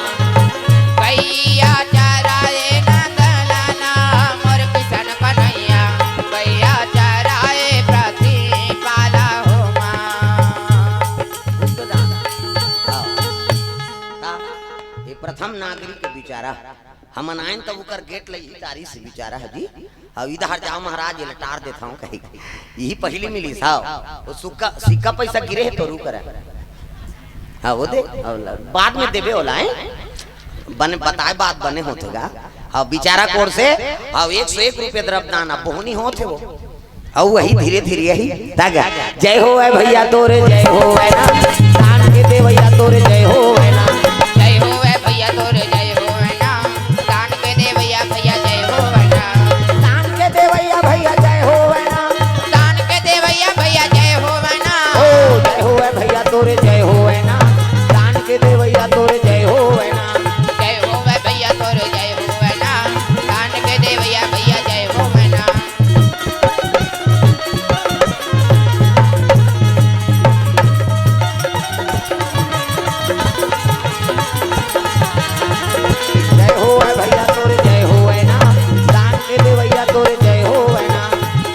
गैया चराए नंद लाला, मोर किशन कन्हैया। गैया चराए प्राची पाला हो माँ। हाँ। बेचारा, हमन आयन तब ओकर गेट ल इही टारिस हे बेचारा ह जी। अब इधर जाव महाराज, ये टार देत हव कही, इही पहिली मिलिस हव। वो सुक्का, सिक्का पैसा गिरे हे तोर करा। हाँ, वो दे, अब ल-, बाद में देबे ओला, हैं? बने, बताए बात बने होथे गा। अब बेचारा कोर से, अब एक सौ एक रुपये द्रव्यदान, अब बोहनी होत हे वो। अउ वही धीरे धीरे यही तागा। जय होवय भैया तोर जय होवय ना, दान के देवैया तोर जय होवय ना। जय होवय भैया तोर जय होवय ना, दान के देवैया भैया जय होवय ना। दान के देवैया भैया जय होवय ना। दान के देवैया भैया जय होवय ना। ओ जय होवय भैया तोर जय होवय ना, दान के देवैया तोर जय होवय ना। जय होवय भैया तोर जय होवय ना, दान के देवैया भैया जय होवय ना। जय होवय भैया तोर जय होवय ना, दान के देवैया तोर जय होवय ना।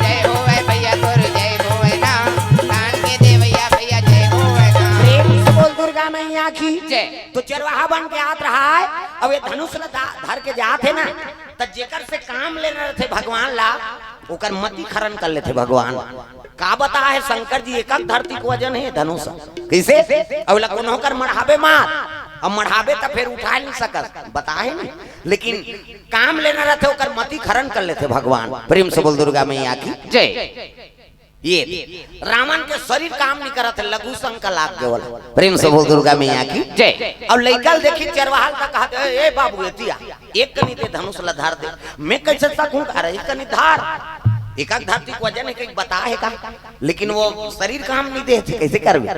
जय होवय भैया तोर जय होवय ना, दान के देवैया भैया जय होवय ना। प्रेम से बोल दुर्गा मैया की जय। तो चरवाहा बन के आत रहा है, अब ये धनुष ल दा-, धर के जात हे ना, त जेकर से काम लेना रथे भगवान ला, ओकर मति खरन कर लेथे भगवान। का बताए हे शंकर जी, एकक धरती के वजन हे धनुष। कइसे? अब ला कोनो कर मढ़ाबे मार, अब मढ़ाबे त फेर उठाय नइ सकस। बताए हे ना, लेकिन काम लेना रथे ओकर मति खरन कर लेथे भगवान। प्रेम से बोल दुर्गा मैया की जय। ये रावण के शरीर काम नइ करत हे, लघु शंका लाग गे ओला। प्रेम से बोल दुर्गा मैया की जय। अब लइका ल देखी चरवाहा ल त कहत हे, ए बाबू, एती आ, एक कनी ते धनुष ल धर दे। मैं कइसे सकहूं? अरे एक कनी धर, एकक धरती के वजन हे, कहीं बता हे का? लेकिन वो शरीर काम नइ देथे, कइसे करबे?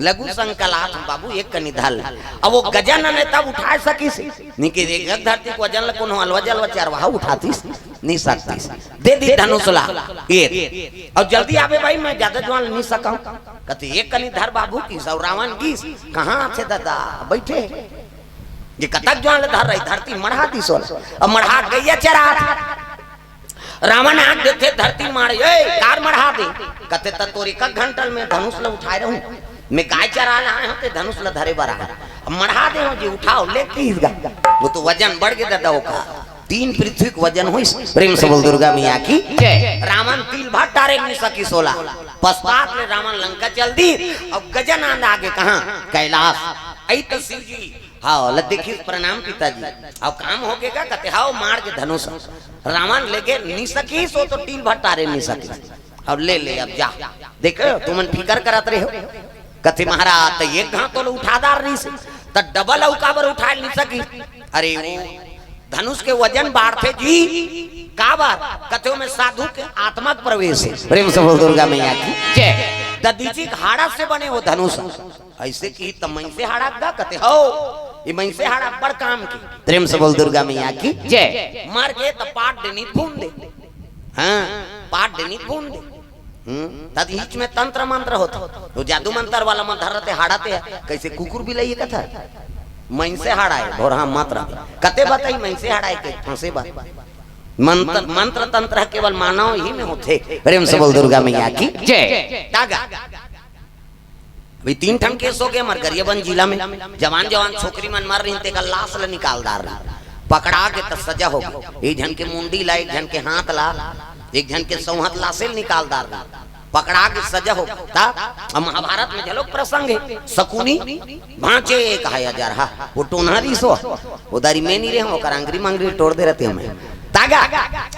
लघु शंका लात हे बाबू, एक कनी धर ले। अब वो गजन हे तब उठाय सकिस, नइ के एकक धरती के वजन ल कोनो अलवा जलवा चरवाहा उठातिस, नइ सकतिस। दे दी धनुष ला, एक। अउ जल्दी आबे भाई, मैं जादा जुवान नइ सकंव। कथे, एक कनी धर बाबू किस, अउ रावण गिस, कहाँ आथे दादा, बइठे। ये कतक जुवान ले धर रही, धरती मढ़ा दिस ओला। अब मढ़ा गइया चरात। रावण आंख देथे धरती माड़े, ए, काबर मढ़ा दे? कथे, त तोर एकक घंटा ल मैं धनुष ल उठाय रहूं, मैं गाय चराय ल आय हंव, ते धनुष ल धरे बर आय हस। अब मढ़ा दे हंव जी, उठाव, ले किस गा। वो तो वजन बढ़ गे दादा ओकर। तीन पृथ्वी के वजन होइस। प्रेम से बोल दुर्गा मैया की जय। रावण तिल भर टारे नइ सकिस ओला। पश्चात ले रावण लंका चल दिस। अब गजन आंदा गे कहाँ? कैलाश। अइ त शिव जी, हाँ, ल देखिस, प्रणाम पिताजी। अब काम हो गे का? कथे, हाँ, मार के धनुष। रावण लेगे नइ सकिस, वो तो तिल भर टारे नइ सकिस। अब ले ले, अब जा। देखो, तुमन फिकर करत रहे हो। कथे, महाराज, त एक घांव तो उठा डार रहिस, त डबल अउ काबर उठाय नइ सकिस? अरे, वो धनुष के वजन बाढ़थे जी। काबर? कथे, ओमे साधु के आत्मा के प्रवेश हे। प्रेम से बोल दुर्गा मैया की जय। दधीचि के हाड़ा से बने वो धनुष। अइसे किही त मइनसे हाड़ा गा? कथे, हव, ये मइनसे हाड़ा बड़ काम के। प्रेम से बोल दुर्गा मैया की जय। मर गे त पाट डेनी फूंद दे। हाँ, पाट डेनी फूंद दे। हम्म, तद हीच में तंत्र मंत्र होथे। वो जादू मंत्र वाला मन धर रथे हाड़ा ते, कइसे कुकुर बिलई कथा। मइनसे हाड़ा हे, भोरहा मत रहे। कते बताई मइनसे हाड़ा हे के फंसे बा। मंत्र, मंत्र तंत्र केवल मानव ही में होथे। प्रेम से बोल दुर्गा मैया की जय। तागा। अभी तीन ठन केस हो गे हमर गरियाबंद जिला में। जवान जवान छोकरी मन मर रहिन, तेकर लाश ल निकाल डार रहिन। पकड़ा के त सजा हो गे। एक झन के मुंडी ला, एक झन के हाथ ला, एक झन के सौंहत लाशे ल निकाल डार रहिन। पकड़ा के सजा हो गे। त अब महाभारत में घलोक प्रसंग हे। शकुनी भांचे कहाय अजरहा, वो टोनहा रिहिस ओ, वो दारी में नइ रहे, ओकर अंगरी मंगरी टोर दे रहितेंव मैं। तागा,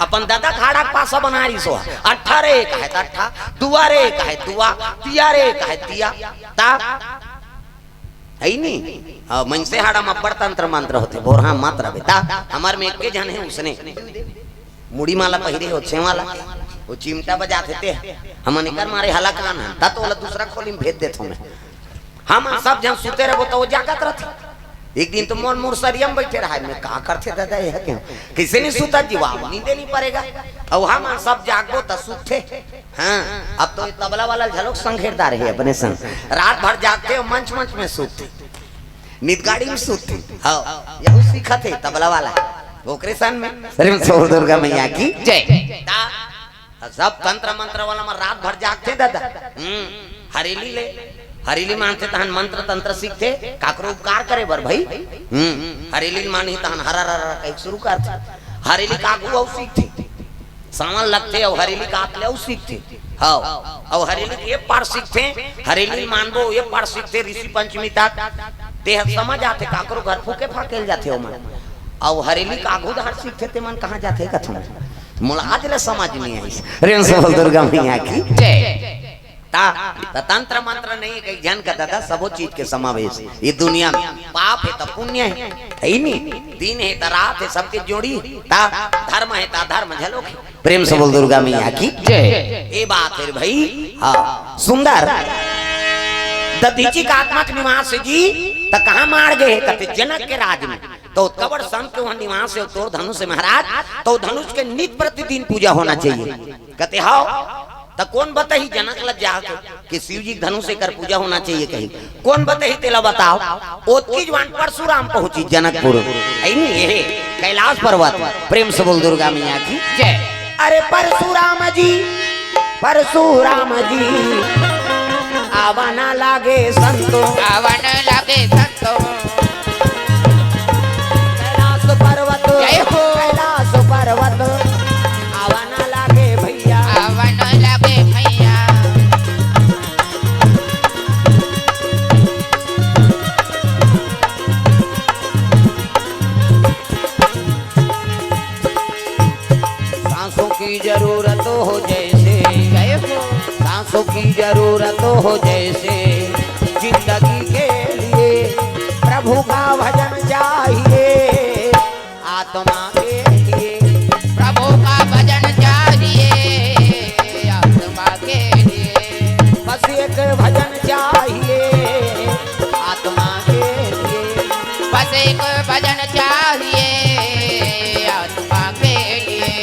अपन ददा के हाड़ा के पासा बनाय रिहिस ओ, अट्ठा रे कहाय त अट्ठा, दुआ रे कहाय दुआ, तिया रे कहाय तिया, ता, हइ नी? हाँ, मइनसे हाड़ा म अब्बड़ तंत्र मंत्र होथे, भोरहा मत रहे। ता, हमर में एके झन हे उसने। मुड़ी माला पहिरे हो, छेवा ला। वो चिमटा बजाथे ते। हमन एकर मारे हलाकान हन। त तो ओला दूसरा खोली में भेज देथों मैं। हमन सब झन सुते रहिबो त वो जागत रहिथे। एक दिन तो मोर मुसरिया म बइठे रहय, मैं का करथे ददा ये ह के? कइसे नइ सुतत जी, वा नींदे नइ परे गा। अउ हमन सब जागबो त सुतथे। हाँ, अब तो ये तबला वाला ल घलोक संघेर डारे हे अपने संग। रात भर जागथे अउ मंच मंच में सुतथे। नित गाड़ी में सुतथे। हाँ, यहू सीखत हे तबला वाला। ओकरे सन में। प्रेम से बोल दुर्गा मैया की जय। ता, सब तंत्र मंत्र वाला मन रात भर जागथे ददा। हम्म, हरेली ले, हरेली मानथे तहन मंत्र तंत्र सीखथे, काकरो उपकार करे बर भाई। हम्म, हरेली मानही तहन हरा रा रा कहिके शुरू करथे। हरेली काकू अउ सीखथे, सावन लगथे अउ हरेली काक ले अउ सीखथे। हव, अउ हरेली के ये पार सीखथे, हरेली मानबो ये पार सीखथे, ऋषि पंचमी तक। ते ह समझ आथे, काकरो घर फूके फाकेल जाथे ओमन। अउ हरेली काकू धार सीखथे, ते मन कहाँ जाथे कथों। मोला आज ले समझ नहीं आइस। प्रेम से बोल दुर्गा मैया की। जय। ता, ता तंत्र मंत्र नहीं है, कई झन का दादा, सबो चीज के समावेश ये दुनिया में। पाप है तो पुण्य है, है ही नहीं। दिन है तो रात है, सबके जोड़ी। ता धर्म है तो धर्म झलोक है। प्रेम से बोल दुर्गा मैया की। जय। ये बात है भाई। हाँ, सुंदर। दधीचि कात्मज निवास जी, त कहाँ माड़ गे हे? कथे जनक के राज में। तो कबर संत के वहाँ निवास है, तोर धनुष है महाराज, तो धनुष के नित प्रतिदिन पूजा होना चाहिए। कथे हव, त कोन बताही जनक ल जाके कि शिव जी के धनुष एकर पूजा होना चाहिए कही। कोन बताही तेला बताव। ओतकी जुवान परशुराम पहुंची जनकपुर, ऐनी ये कैलाश पर्वत। प्रेम से बोल दुर्गा मैया की। जय। अरे परशुराम जी, परशुराम जी, आवा ना लागे संतो। आवा ना लागे संतो। कैलाश पर्वत, जय हो। कैलाश पर्वत, आवा ना लागे भैया। आवा ना लागे भैया। सांसों की जरूरत हो जैसे, जय हो। सांसों की जरूरत हो जैसे, जिंदगी के लिए प्रभु का भजन